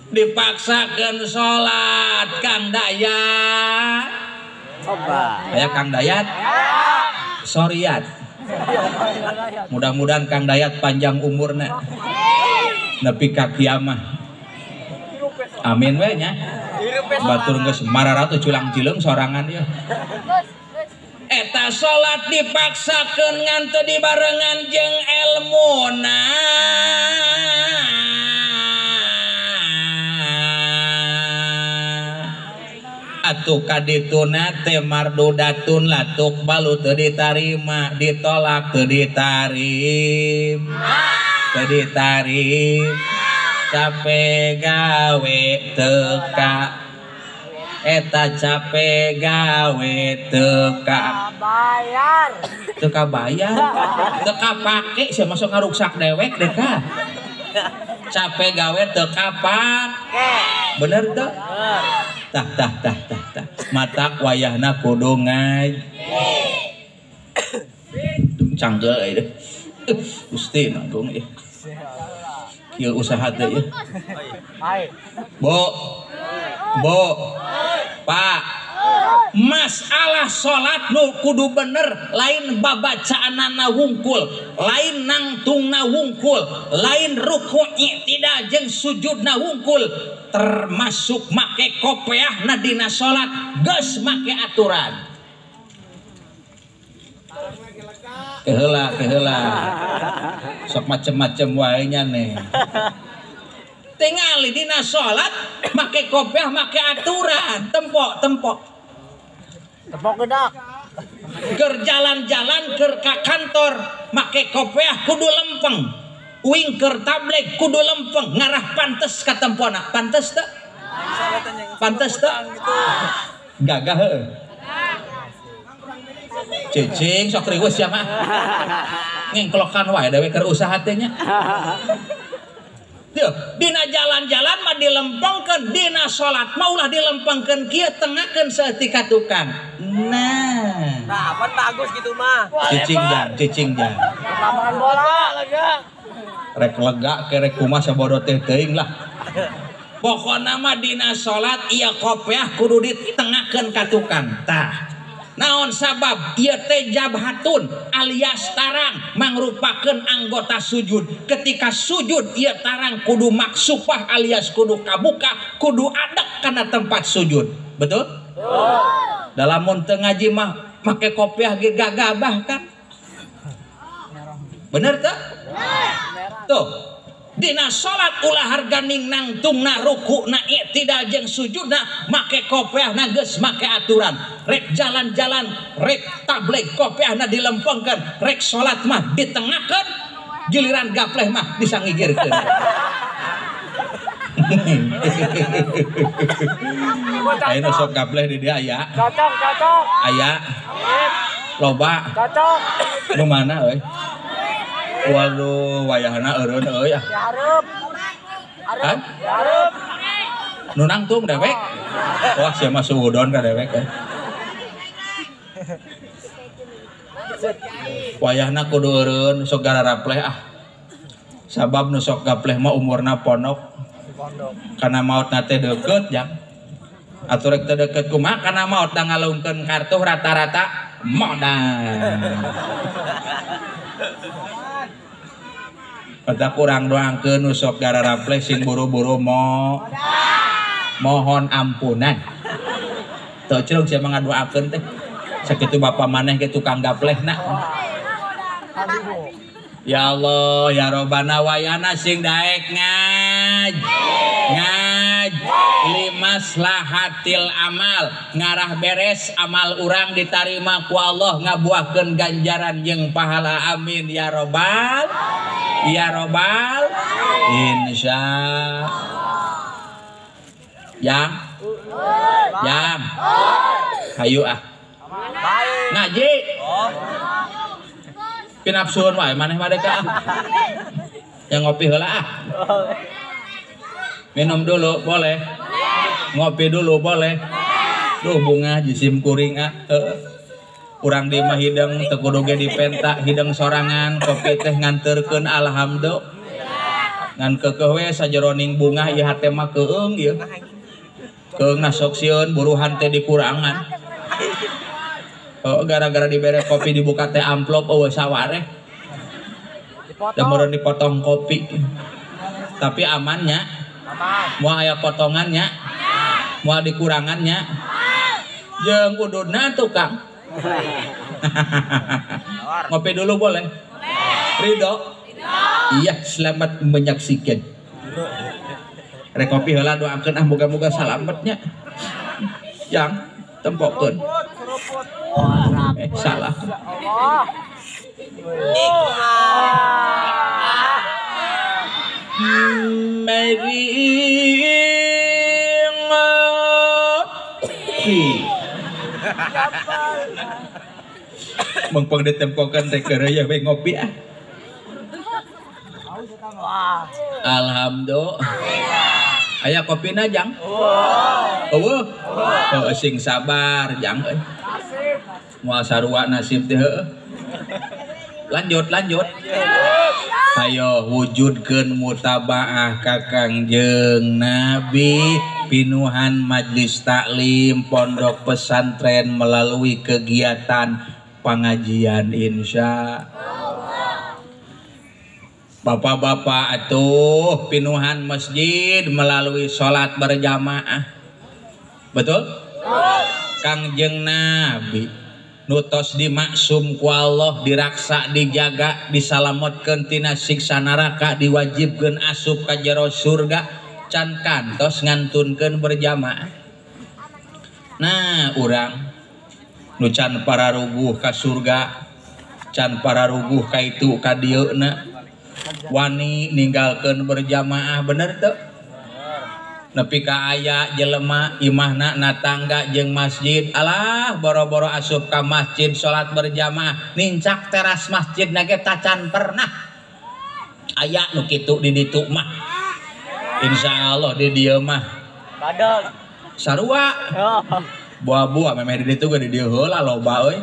Dipaksakeun salat Kang Dayat. Aya Kang Dayat, Soriat. Mudah-mudahan Kang Dayat panjang umurna nepi ka kiamah. Amin we nya. Batur geus mararatu culang cileung sorangan ieu. Eta salat dipaksakeun ngan teu dibarengan jeung elmuna. Atuh kadituna teh mardudatun latuk balu teu ditarima, ditolak teu ditarim. Teu ditarim. Cape gawe teka. Eta cape gawe teka. Bayar. Teka bayar. Teka pake sia masuk ngaruksak dewek deka. Cape gawe teka pake. Bener teu? Tah tah tah tah tah. Matak wayahna kudu ngaji. Canggeul euy deh. Gusti nanggung ieu. Kieu usaha teh ieu. Bo. Bo. Pak. Masalah salat nu kudu bener, lain babacaanana wungkul, lain nangtungna wungkul, lain ruku i'tidal jeung sujudna wungkul, termasuk make kopeahna dina salat geus make aturan. Keheula keheula. Sok macem-macem wae nya nih. Tingali dina salat make kopeah make aturan, tempok-tempok. Tepok gedak. Keur jalan-jalan keur ka kantor make kopeah kudu lempeng. Uing keur tableg kudu lempeng, ngarah pantes ka tempona. Pantes teu? Pantes teu? Gagah heueuh. Cicing sok riweuh sia mah. Ngengklokan wae dewe keur usaha teh nya. Tuh, dina jalan-jalan mah dilempengkeun, dina salat mah ulah dilempengkeun kieu, tengakeun saeutik ka tukang. Nah. Nah, apa bagus gitu mah. Cicing jang, cicing jang. Lapangan bola lega. Rek lega ke rek kumaha sabodo teh teuing lah. Pokona mah dina salat ieu kopeah kudu ditengakeun ka tukang. Tah. Naon sabab ieu teh jabhatun alias tarang mangrupakeun anggota sujud. Ketika sujud ieu tarang kudu maksupah alias kudu kabuka, kudu adek kana tempat sujud. Betul? Betul. Dalam mun teu ngaji mah make kopiah ge gagabah kan? Bener teu? Tuh. Dina salat ulah harganing nangtungna rukuna i'tidal jeung sujudna make kopiahna geus make aturan. Rek jalan-jalan, rek tableg kopiahna dilempengkeun, rek salat mah ditengakeun. Giliran gapleh mah disangigirkeun. Ayeuna sok gapleh di dieu aya. Cocok, cocok. Aya. Loba. Cocok. Nu mana euy? Waduh, wayahna eureun euy ah. Hareup. Hareup. Hareup. Nu nangtung dewek. Wah, sia mah suudon ka dewek euy. Wayahna kudu eureun sok gararapleh ah. Sabab nu sok gapleh mah umurna pondok. Kana mautna teh deukeut jang. Atuh rek teu deukeut kumaha kana maut da ngalungkeun kartu rata-rata modal. Kata kurang doangkeun nu sok gararapleh sing buru-buru mo mohon ampunan. Teu celung sia mah ngadoakeun teh. Sakitu bapa maneh ge tukang gaplehna. Ya Allah, ya Robbana wayana sing daek ngaj. Ngaj limaslahatil amal, ngarah beres amal urang ditarima ku Allah ngabuahkeun ganjaran jeung pahala, amin ya robbal ya robbal insya yang yang hayu ah ngaji pinapsuun wae maneh mah deka ah. Yang ngopi heula ah. Minum dulu boleh. Ngopi dulu boleh. Duh bunga jisim kuring ah. Urang di mah hideng teu kudu ge dipenta hideng sorangan kopi teh nganterkeun alhamdulillah. Ngan keukeuh we sajeroning bungah ieu hate mah keung ieu. Keung sok sieun buruhan teh dikurangan. Oh, gara-gara dibere kopi dibuka teh amplop eueuh sawareh. Da meureun dipotong kopi. Tapi amannya. Moal aya potongannya. Moal dikurangannya. Jeung ududna tukang. Ngopi dulu boleh? Ridho? Iya, selamat menyaksikan. Rek kopi heula doakeun ah moga-moga salametnya. Yang tempokeun. Salah. Meri ngopi. Mengpeng ditempokeun teh keureuy we ngopi ah. Alhamdulillah. Aya kopina jang? Eueuh. Heuh sing sabar jang euy. Moal sarua nasib teh heueuh. Lanjut lanjut. Ayo wujudkeun mutabaah ka Kangjeng Nabi pinuhan majlis taklim pondok pesantren melalui kegiatan pengajian insya Allah. Bapak-bapak atuh pinuhan masjid melalui sholat berjamaah. Betul? Kangjeng Nabi nutos dimaksum ku Allah diraksa dijaga disalametkeun tina siksa neraka diwajibkeun asup ka jero surga can kantos ngantunkeun berjamaah. Nah urang nu can pararuguh ka surga can pararuguh ka itu ka dieuna wani ninggalkeun berjamaah bener teu? Nepi ka aya jelema imahna natangga jeung masjid alah boro-boro asup ka masjid salat berjamaah nincak teras masjid na ge tacan pernah aya nu kitu di ditu mah insyaallah di dieu mah badog sarua buah-buah memeh di ditu ge di dieu heula loba euy.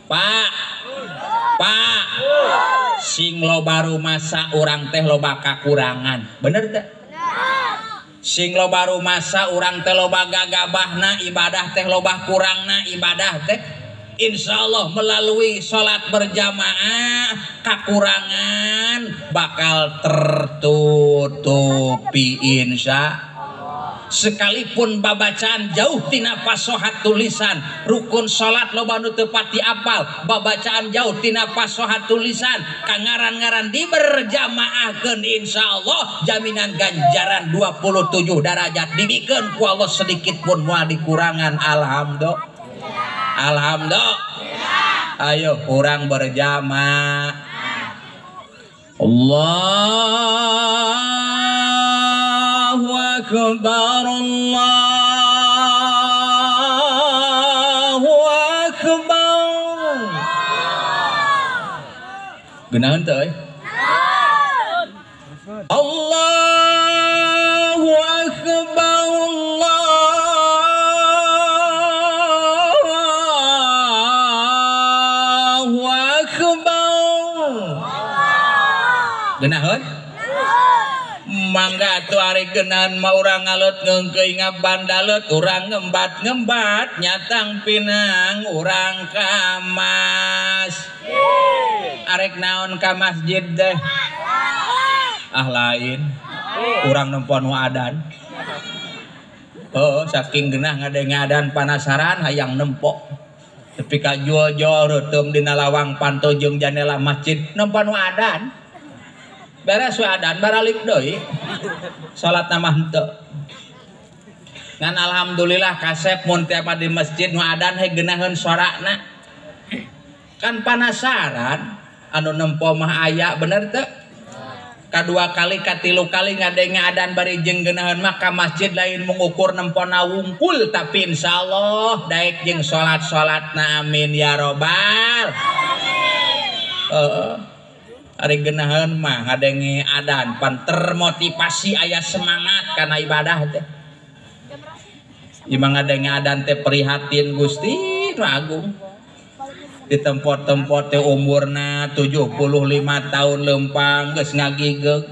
Pak Pak sing loba rumasa urang teh loba kakurangan bener teh? Sing loba rumasa urang teh loba gagabahna ibadah teh loba kurangna ibadah teh insyaallah melalui salat berjamaah kakurangan bakal tertutupi insya. Sekalipun babacaan jauh tina fasohat tulisan rukun salat loba nu teu pati apal babacaan jauh tina fasohat tulisan kangaran-ngaran diberjamaahkeun insyaallah jaminan ganjaran 27 derajat dibikeun ku Allah sedikit pun moal dikurangan. Alhamdulillah. Alhamdulillah. Ayo urang berjamaah. Allahu akbar, Allahu akbar. Geunaheun teu euy? Allahu akbar, Allahu akbar. Geunaheun? Mangga atuh ari geunaheun mah urang ngaleut ngeungkeuy ngabandalet, urang ngembat-ngembat nyatang pinang urang ka masjid. Arek naon ka masjid teh? Ah lain, urang nempo nu adan. Oh, saking genah ngadenge adan panasaran hayang nempo. Tepi ka jual-jual reuteum dina lawang panto jeung jandela masjid nempo nu adan. Beres we adan baralik deui. Salatna mah henteu. Ngan alhamdulillah kasep mun teh di masjid nu adan he geunaheun sorana. Kan panasaran anu nempo mah aya bener teu? Kadua kali katilu kali ngadenge adan bari jeung geunaheun mah ka masjid lain mengukur nempona wungkul tapi insyaallah daek jeung salat-salatna amin ya robbal alamin. Ari geunaheun mah ngadenge adan pan termotivasi aya semangat kana ibadah teh. Ieu mah ngadenge adan teh prihatin Gusti nu agung. Di tempat-tempat teh umurna 75 tahun lempang geus ngagigeug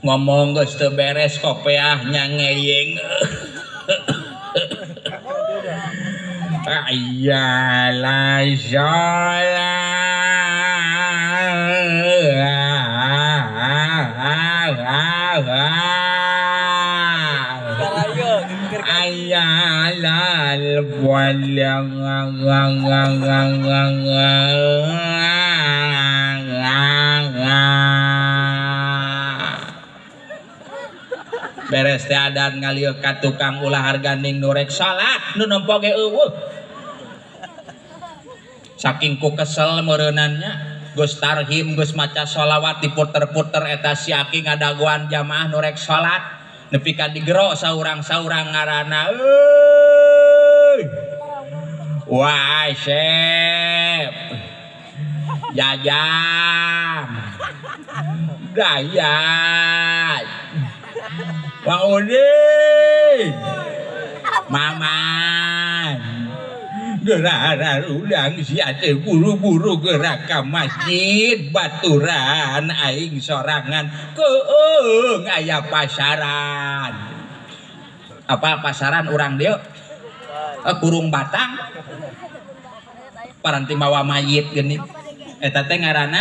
ngomong geus teu beres kopeahnya ngeyeng. Ayalah sholat. Ayalal beres teh adan ngalieu ka tukang ulah harganing nu rek salat nu nempo ge eueuh. Saking ku kesel meureunannya geus tarhim geus maca sholawat diputer-puter eta si aki ngadagoan jamaah nu rek salat nepi ka digero saurang-saurang ngaranna euy. Wah, Sep. Jajang. Dayat. Pak Udin. Maman. Gerak urang sia teh buru-buru gerak ka masjid baturan aing sorangan keung aya pasaran. Apa pasaran urang dieu? Kurung batang. Paranti mawa mayit geuning. Eta teh ngaranna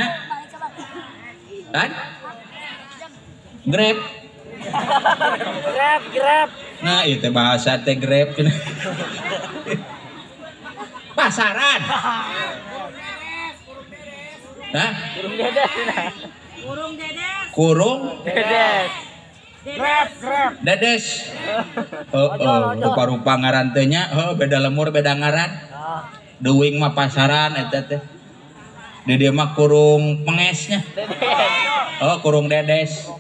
kan? Grab. Grab, grab. Nah, ieu teh bahasa teh grab. Pasaran. Hah? Kurung dedes. Kurung dedes. Kurung dedes. Grab, grab. Dedes. Oh, rupa-rupa ngaran teh nya, heuh beda lemur beda ngaran. Duwing mah pasaran eta teh. Di dieu mah kurung pengesnya. Oh, kurung dedes.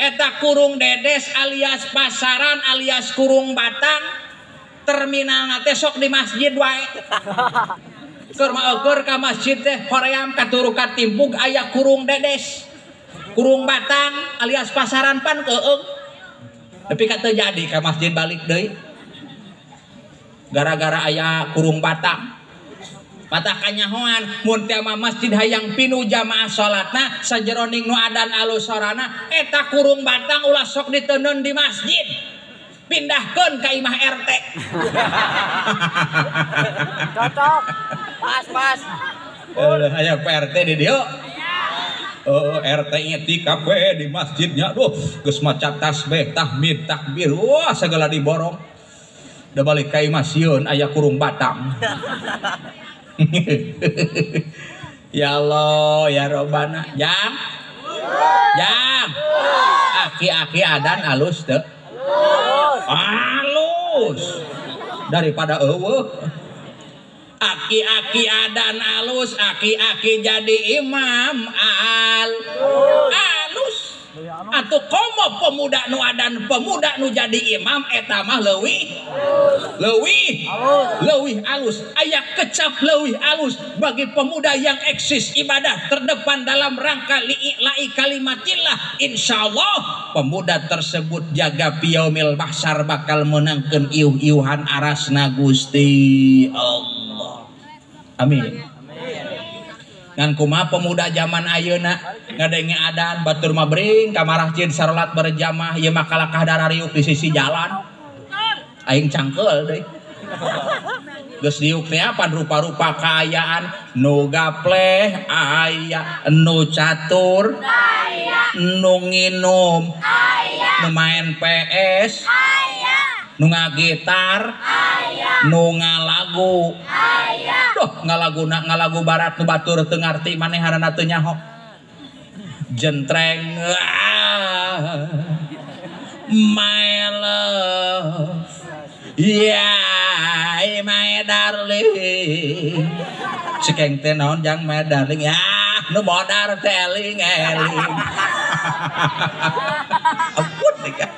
Eta kurung dedes alias pasaran alias kurung batang. Terminal teh sok di masjid wae. Keur mah eueur ka masjid teh hoream katuru katimpug aya kurung dedes. Kurung batang alias pasaran pan keung. Tapi ka teu jadi ka masjid balik deui. Gara-gara aya kurung batang. Patah kanyahoan mun teh mah masjid hayang pinu jamaah salatna sajeroning nu adan alus sorana eta kurung batang ulah sok diteundeun di masjid. Pindahkeun ka imah RT. Cocok. Pas, pas. Aya Pak RT di dieu. Oh, RT ngetik we di masjidnya. Duh, geus maca tasbih, tahmid, takbir. Wah, segala diborong. Da balik ka imah sieun aya kurung batang. Ya Allah, ya Robbana. Jam. Jam. Aki-aki adan alus teu? Halus daripada eueuh. Aki-aki adan alus, aki-aki jadi imam alus. Atuh komo pemuda nu adan, pemuda nu jadi imam eta mah leuwih leuwih leuwih alus. Aya kecap leuwih alus bagi pemuda yang eksis ibadah terdepan dalam rangka li'ila'i kalimatillah. Insyaallah pemuda tersebut jaga piyaumil mahsyar bakal menangkeun iuh-iuhan arasna Gusti Allah. Amin. Ngan kumaha pemuda zaman ayeuna ngadenge adan batur mah bring ka marahjid sarolat berjamaah ieu mah kalakah darariuk di sisi jalan. Aing cangkeul deui. Geus diuk teh apan rupa-rupa kaayaan nu gapleh aya, nu catur aya, nu nginum aya, nu main PS aya, nu ngagitar aya, nu ngalagu aya. Duh, ngalaguna ngalagu barat nu batur teu ngarti manehanana teu nyaho. Jentreng my love, yeah, my darling. Cekeng teh naon jang my darling, ya nu modar teh eling eling. Ampun deh.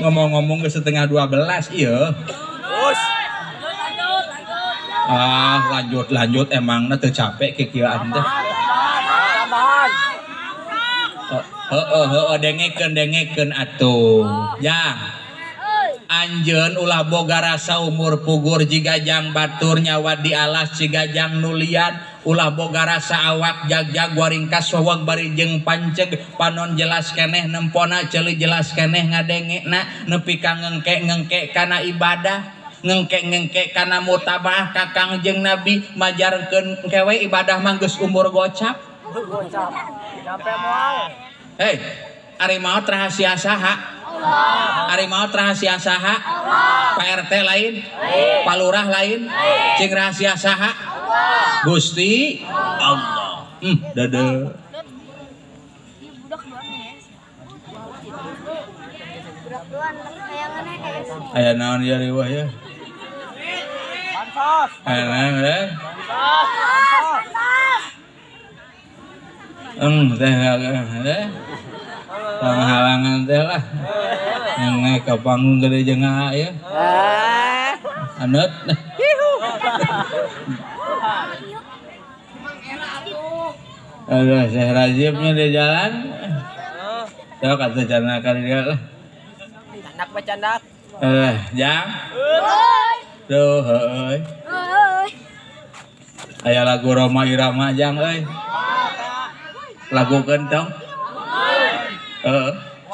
Ngomong-ngomong ke 11:30 iya. Ah, lanjut emangna teu capek kikieuan teh. Heeh heeh dengekeun atuh. Jang. Anjeun ulah boga rasa umur pugur jiga jang batur nyawa di alas jiga jang nulian, ulah boga rasa awak jag-jag waringkas wawag bari jeung panceg panon jelas keneh nempona ceuli jelas keneh ngadengena nepi ka ngengke-ngengke kana ibadah, ngengke-ngengke kana mutabaah ka Kangjeng Nabi majarkeun kewe ibadah mah geus umur gocap. Gocap. Sampai moal. Hei, ari maot rahasia saha? Allah. Ari maot rahasia saha? Allah. Pak RT lain? Lain. Pak Lurah lain? Lain. Cing rahasia saha? Allah. Gusti Allah. Dadah. Aya naon ieu riweuh ya? Bansos. Aya naon teh? Bansos. Teh teh. Halangan teh lah. Yang naik ke panggung gede jeung ya. Anut. Aduh, Syekh Rajibnya di jalan. Sok atuh canakan dia lah. Candak bacandak. Jang. Duh, heuy. Aya lagu Roma Irama jang euy. Lagukeun tong.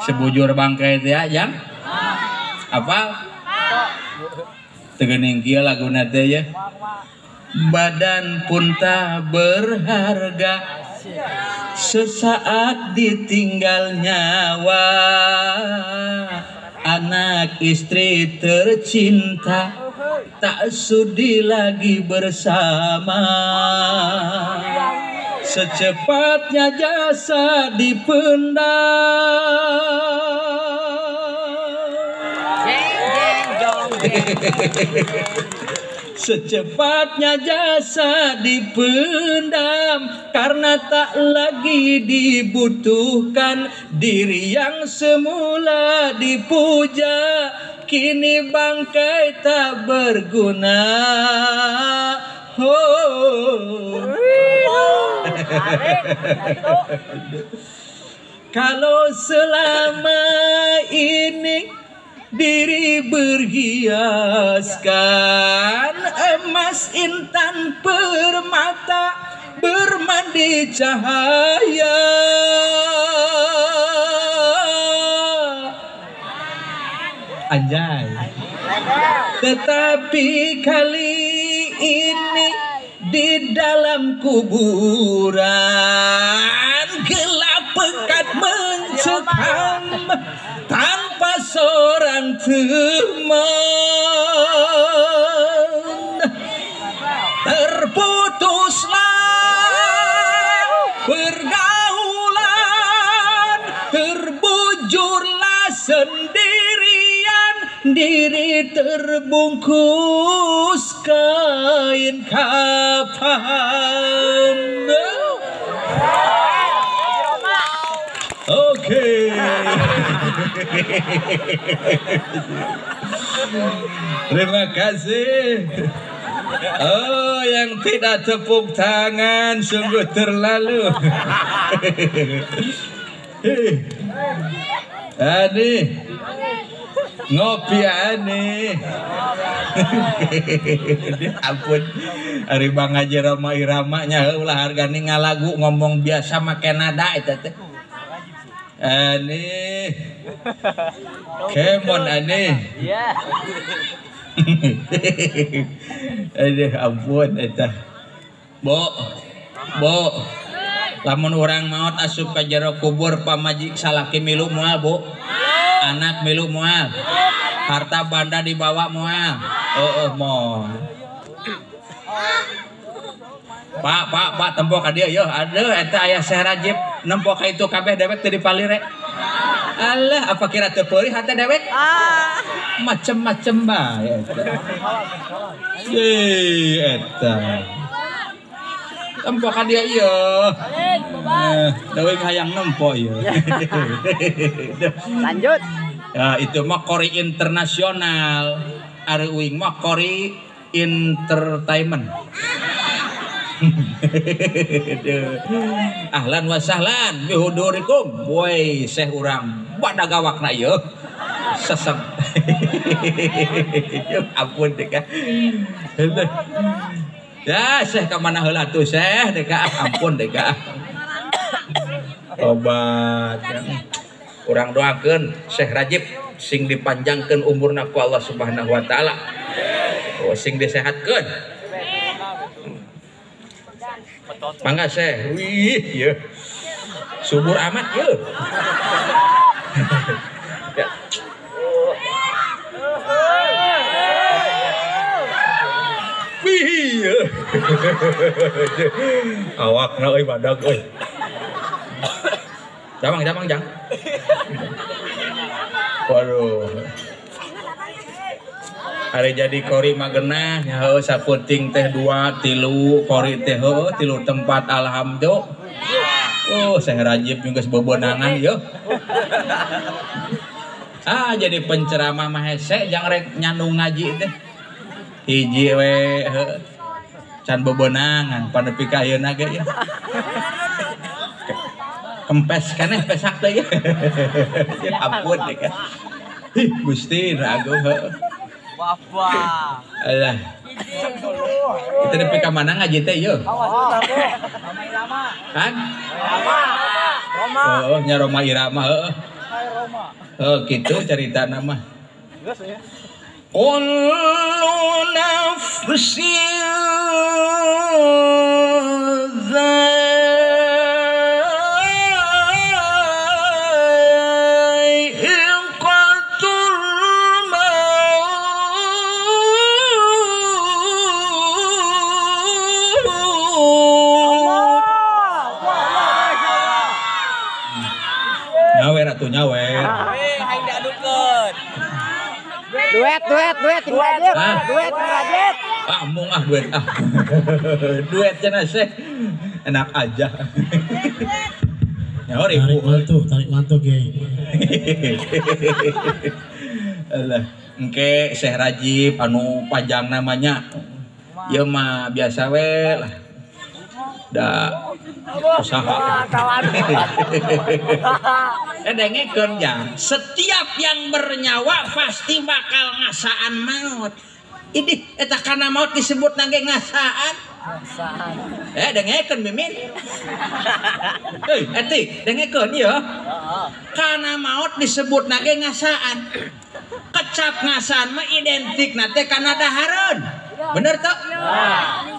Sebujur bangkai teh jang. Apa? Teu geuning kieu laguna teh ya. Badan pun tak berharga sesaat ditinggal nyawa, anak istri tercinta tak sudi lagi bersama. Secepatnya jasa dipendam. Secepatnya jasa dipendam karena tak lagi dibutuhkan. Diri yang semula dipuja kini bangkai tak berguna. Oh. Kalau selama ini diri berhiaskan emas intan permata bermandi cahaya, anjay. Tetapi kali ini di dalam kuburan gelap pekat mencekam tanpa seorang teman. Terputuslah pergaulan, terbujurlah sendirian sendiri terbungkus kain kafan. Oke. Terima kasih. Oh, yang tidak tepuk tangan sungguh terlalu. Ani ngopi ani. Ampun, ari Bang Haji Rhoma Irama nya ulah hargani ngalagu ngomong biasa make nada eta teh. Ani kemon ani. Iya. Aduh ampun eta. Bo. Bo. Lamun urang maot asup ka jero kubur pamajik salaki milu moal, Bu. Anak milu moal. Harta banda dibawa moal. Heeh, moal. Pak, pak, pak tempo ka dieu yeuh. Aduh eta aya Syekh Rajib nempo ka itu kabeh dewek teu dipalire. Alah, apa kira teu peurih hate dewek? Ah. Macem-macem bae eta. Ye eta. Nempo ka dieu ieu. Leuwih hayang nempo ieu. Lanjut. Ya, itu mah kori internasional. Ari uing mah kori entertainment. Ahlan wa sahlan bihudurikum. Woi, Syekh urang badagawakna ieu. Sesep. Ampun deka. Ya, Syekh ka mana heula tuh Syekh deka, ampun deka. Obat. Urang doakeun Syekh Rajib sing dipanjangkeun umurna ku Allah Subhanahu wa taala. Oh, sing disehatkeun. Mangga Syekh. Wih, ieu. Subur amat ieu. Ya. Wih, ieu. Awakna euy badag euy. Jamang, jamang, jang. Waduh. Hari jadi kori mah genah nya heuh saputing teh 2 3 kori teh heuh 3 tempat alhamdulillah. Oh, Syekh Rajib geus bebenangan ieu. Ah, jadi penceramah mah hese jang rek nyandung ngaji teh. Hiji we heuh. Can bebenangan panepi ka ayeuna ge ya. Kempes keneh pesak teh ya. Ampun deh kan. Ih, Gusti ragu heuh. Wah. Alah. Kita nepi ka mana ngaji teh ieu? Rhoma Irama. Kan? Roma. Oh, nya Rhoma Irama heuh. Heuh, kitu caritana mah. Geus ya. Kullu nafsin dha'iqatul maut. Nyawer atuh nyawer. Aing diadukeun. Duet, duet, duet, ting Rajib. Duet, ting Rajib. Ah, mung ah duet ah. Duet cenah Syekh. Enak aja. Nyawer ibu. Tarik mantu, Kiai. Alah, engke Syekh Rajib anu panjang namanya. Ieu mah biasa we lah. Da usaha. Dengekeun ya. Setiap yang bernyawa pasti bakal ngasaan maut. Ini eta kana maut disebut nangge ngasaan. Dengekeun Mimin. Eti dengekeun ieu. Kana maut disebut nangge ngasaan. Kecap ngasaan mah identik na teh kana dahareun. Bener toh?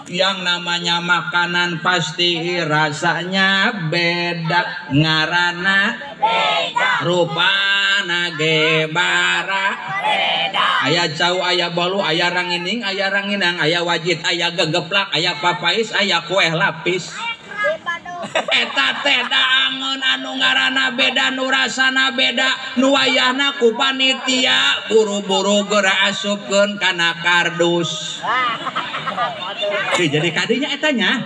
Yang namanya makanan pasti rasanya beda, ngarana beda, rupana ge bara beda. Aya cau, aya bolu, aya rangining, aya ranginang, aya wajit, aya gegeplak, aya papais, aya kue lapis. Eta teh daangeun anu ngaranna beda nu rasana beda nu wayahna ku panitia buru-buru geura asupkeun kana kardus. Jadi kadinya eta nya.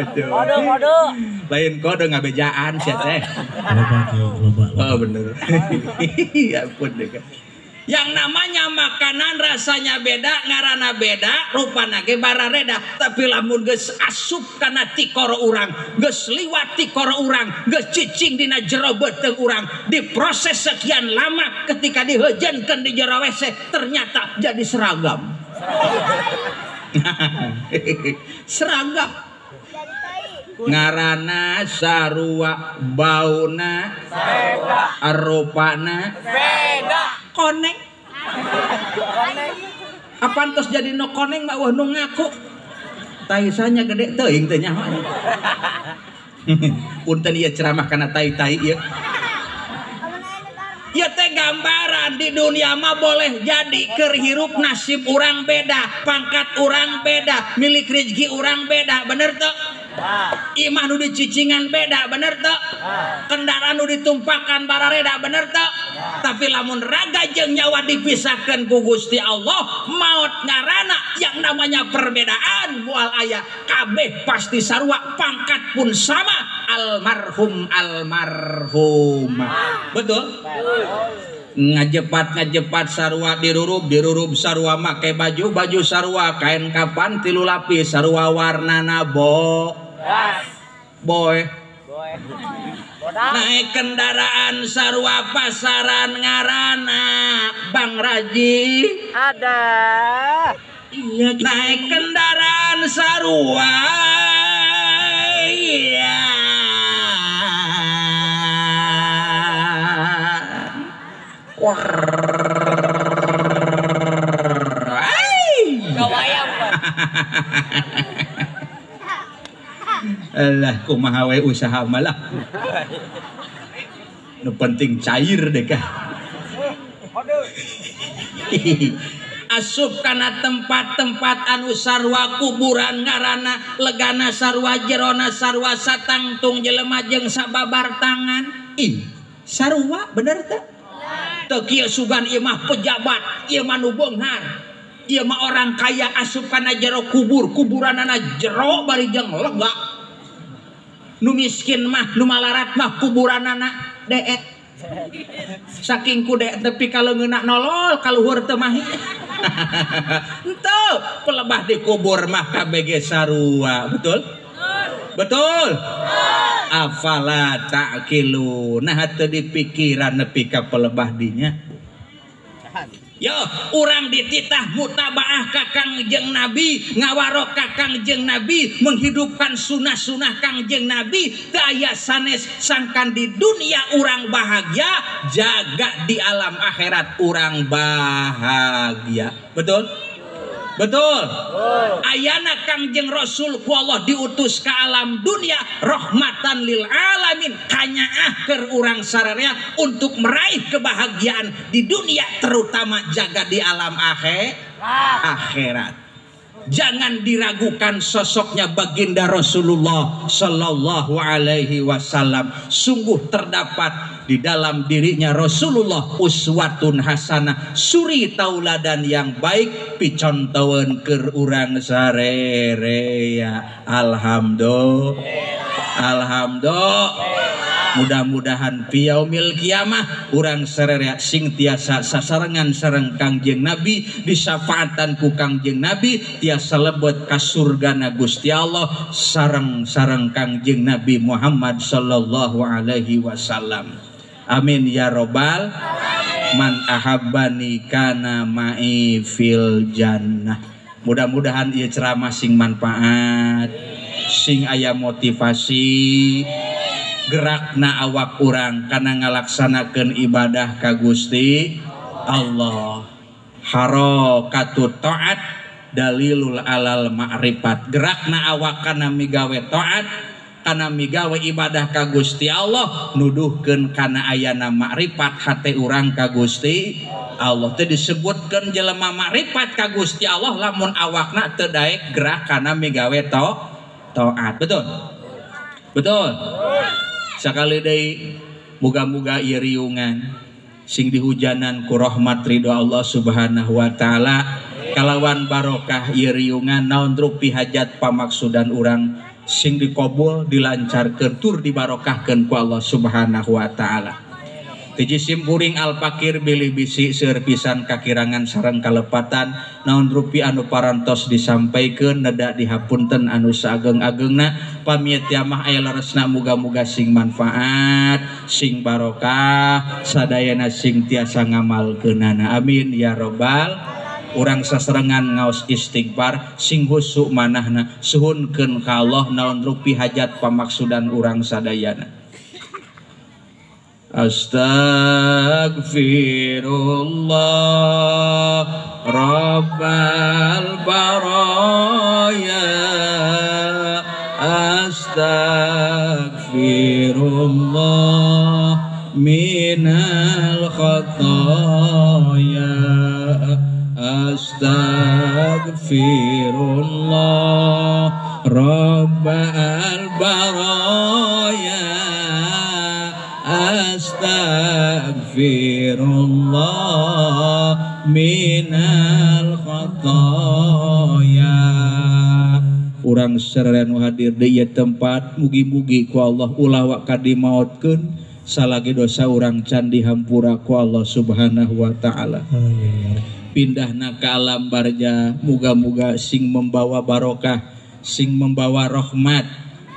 Kode kode. Lain kode ngabejaan sia teh. Loba. Oh bener. Ya ampun deh. Yang namanya makanan rasanya beda, ngarana beda, rupana ge barareda, tapi lamun geus asup kana tikoro urang, geus liwat tikoro urang, geus cicing dina jero beuteung urang, diproses sekian lama ketika diheujeunkeun di jero WC ternyata jadi seragam. Seragam. Ngarana sarua, bauna beda, rupana beda. Koneng. Apaan tos jadi no koneng mah wah nu ngaku. Taisanya gede teuing teh nyaho. Punten ieu ceramah kana tai-tai ieu. Ieu teh gambaran di dunia mah boleh jadi keur hirup nasib urang beda, pangkat urang beda, milik rezeki urang beda, bener teu? Imah nu dicicingan beda, bener teu? Kendaraan nu ditumpakan barareda, bener teu? Tapi lamun raga jeung nyawa dipisahkeun ku Gusti Allah, maot ngarana yang namanya perbedaan moal aya, kabeh pasti sarua, pangkat pun sama, almarhum almarhum. Betul? Ngajepat sarua dirurub sarua make baju baju sarua kain kapan 3 lapis sarua warnana boy naik kendaraan sarua pasaran ngarana Bang Raji ada. Iya, naik kendaraan sarua iya. Alah kumaha we usaha malah. Nu penting cair deh kah. Asup kana tempat-tempat anu sarua kuburan ngarana legana sarua jerona sarua satangtung jelema jeung sababar tangan. Ih, sarua bener teh? Teu kieu sugan ieu mah pejabat, ieu mah nu beunghar. Ieu mah orang kaya asup kana jero kubur, kuburanana jero bari jeung lega. Nu miskin mah, nu malarat mah kuburanana deet. Saking ku deet tepi ka leungeunna nolol kaluhur teu mahi. Henteu, pelebah dikubur mah kabeh sarua, betul? Betul. Afala ta'qilu. Nah teu dipikiran nepi ka pelebah dinya. Yo, urang dititah mutabaah ka Kangjeng Nabi, ngawarok ka Kangjeng Nabi, menghidupkan sunah-sunah Kangjeng Nabi, teu aya sanes sangkan di dunia urang bahagia, jaga di alam akhirat urang bahagia. Betul? Betul. Ayana Kangjeng Rasul ku Allah diutus ke alam dunia rahmatan lil alamin, kanyaah keur urang sararea untuk meraih kebahagiaan di dunia terutama jaga di alam akhirat. Jangan diragukan sosoknya baginda Rasulullah Sallallahu Alaihi Wasallam. Sungguh terdapat di dalam dirinya Rasulullah uswatun hasanah, suri tauladan yang baik, picontoeun keur urang sarerea. Alhamdulillah. Alhamdulillah. Mudah-mudahan piyaumil kiamah urang sarerea sing tiasa sasarengan sareng Kangjeng Nabi, disafaatan ku Kangjeng Nabi, tiasa lebet ka surgana Gusti Allah sareng-sareng Kangjeng Nabi Muhammad sallallahu alaihi wasallam. Amin ya robbal man ahabbani kana ma'i fil jannah. Mudah-mudahan ieu ceramah sing manfaat, sing aya motivasi, gerakna awak urang kana ngalaksanakeun ibadah ka Gusti Allah. Harakatut taat dalilul alal ma'rifat. Gerakna awak kana migawe taat, kana migawe ibadah ka Gusti Allah, nuduhkeun kana ayana makrifat hate urang ka Gusti Allah. Teu disebutkeun jelema makrifat ka Gusti Allah lamun awakna teu daek gerak kana migawe taat. taat. Betul? Betul. Sakali deui muga-muga ieu riungan sing dihujanan ku rahmat ridho Allah Subhanahu wa taala kalawan barokah ieu riungan naon rupi hajat pamaksudan urang sing dikabul dilancarkeun tur dibarokahkeun ku Allah Subhanahu wa taala. Tiji simpuring alpakir bilih bisi seueur pisan kakirangan sareng kalepatan naon rupi anu parantos disampaikeun neda dihapunten anu saageng-agengna pamiet yamah aya leresna muga-muga sing manfaat sing barokah sadayana sing tiasa ngamalkeunana amin ya robbal. Urang sasarengan ngaos istighfar sing husuk manahna suhunkeun ka Allah naon rupi hajat pamaksudan urang sadayana. Astaghfirullah Rabbal baraya astaghfirullah minal khataya astaghfirullah Rabbal baraya astaghfirullah minal khataya. Urang sareng nu hadir di ieu tempat mugi-mugi ku Allah ulah waka dimaotkeun salagi dosa urang can dihampura ku Allah Subhanahu wa taala. Pindahna ka alam barja muga-muga sing membawa barokah sing membawa rahmat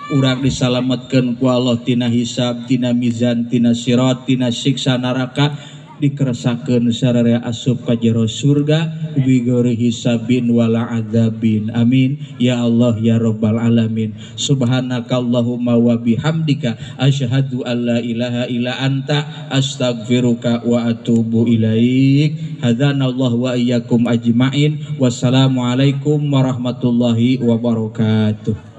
urang disalametkeun ku Allah tina hisab, tina mizan, tina sirat, tina siksa neraka dikeresakeun sararea asup ka jero surga bigori hisabin wala adzabin. Amin ya Allah ya rabbal alamin. Subhanakallahumma wa bihamdika asyhadu an la ilaha illa anta astaghfiruka wa atubu ilaik. Hadanallahu wa iyyakum ajmain. Wassalamualaikum warahmatullahi wabarakatuh.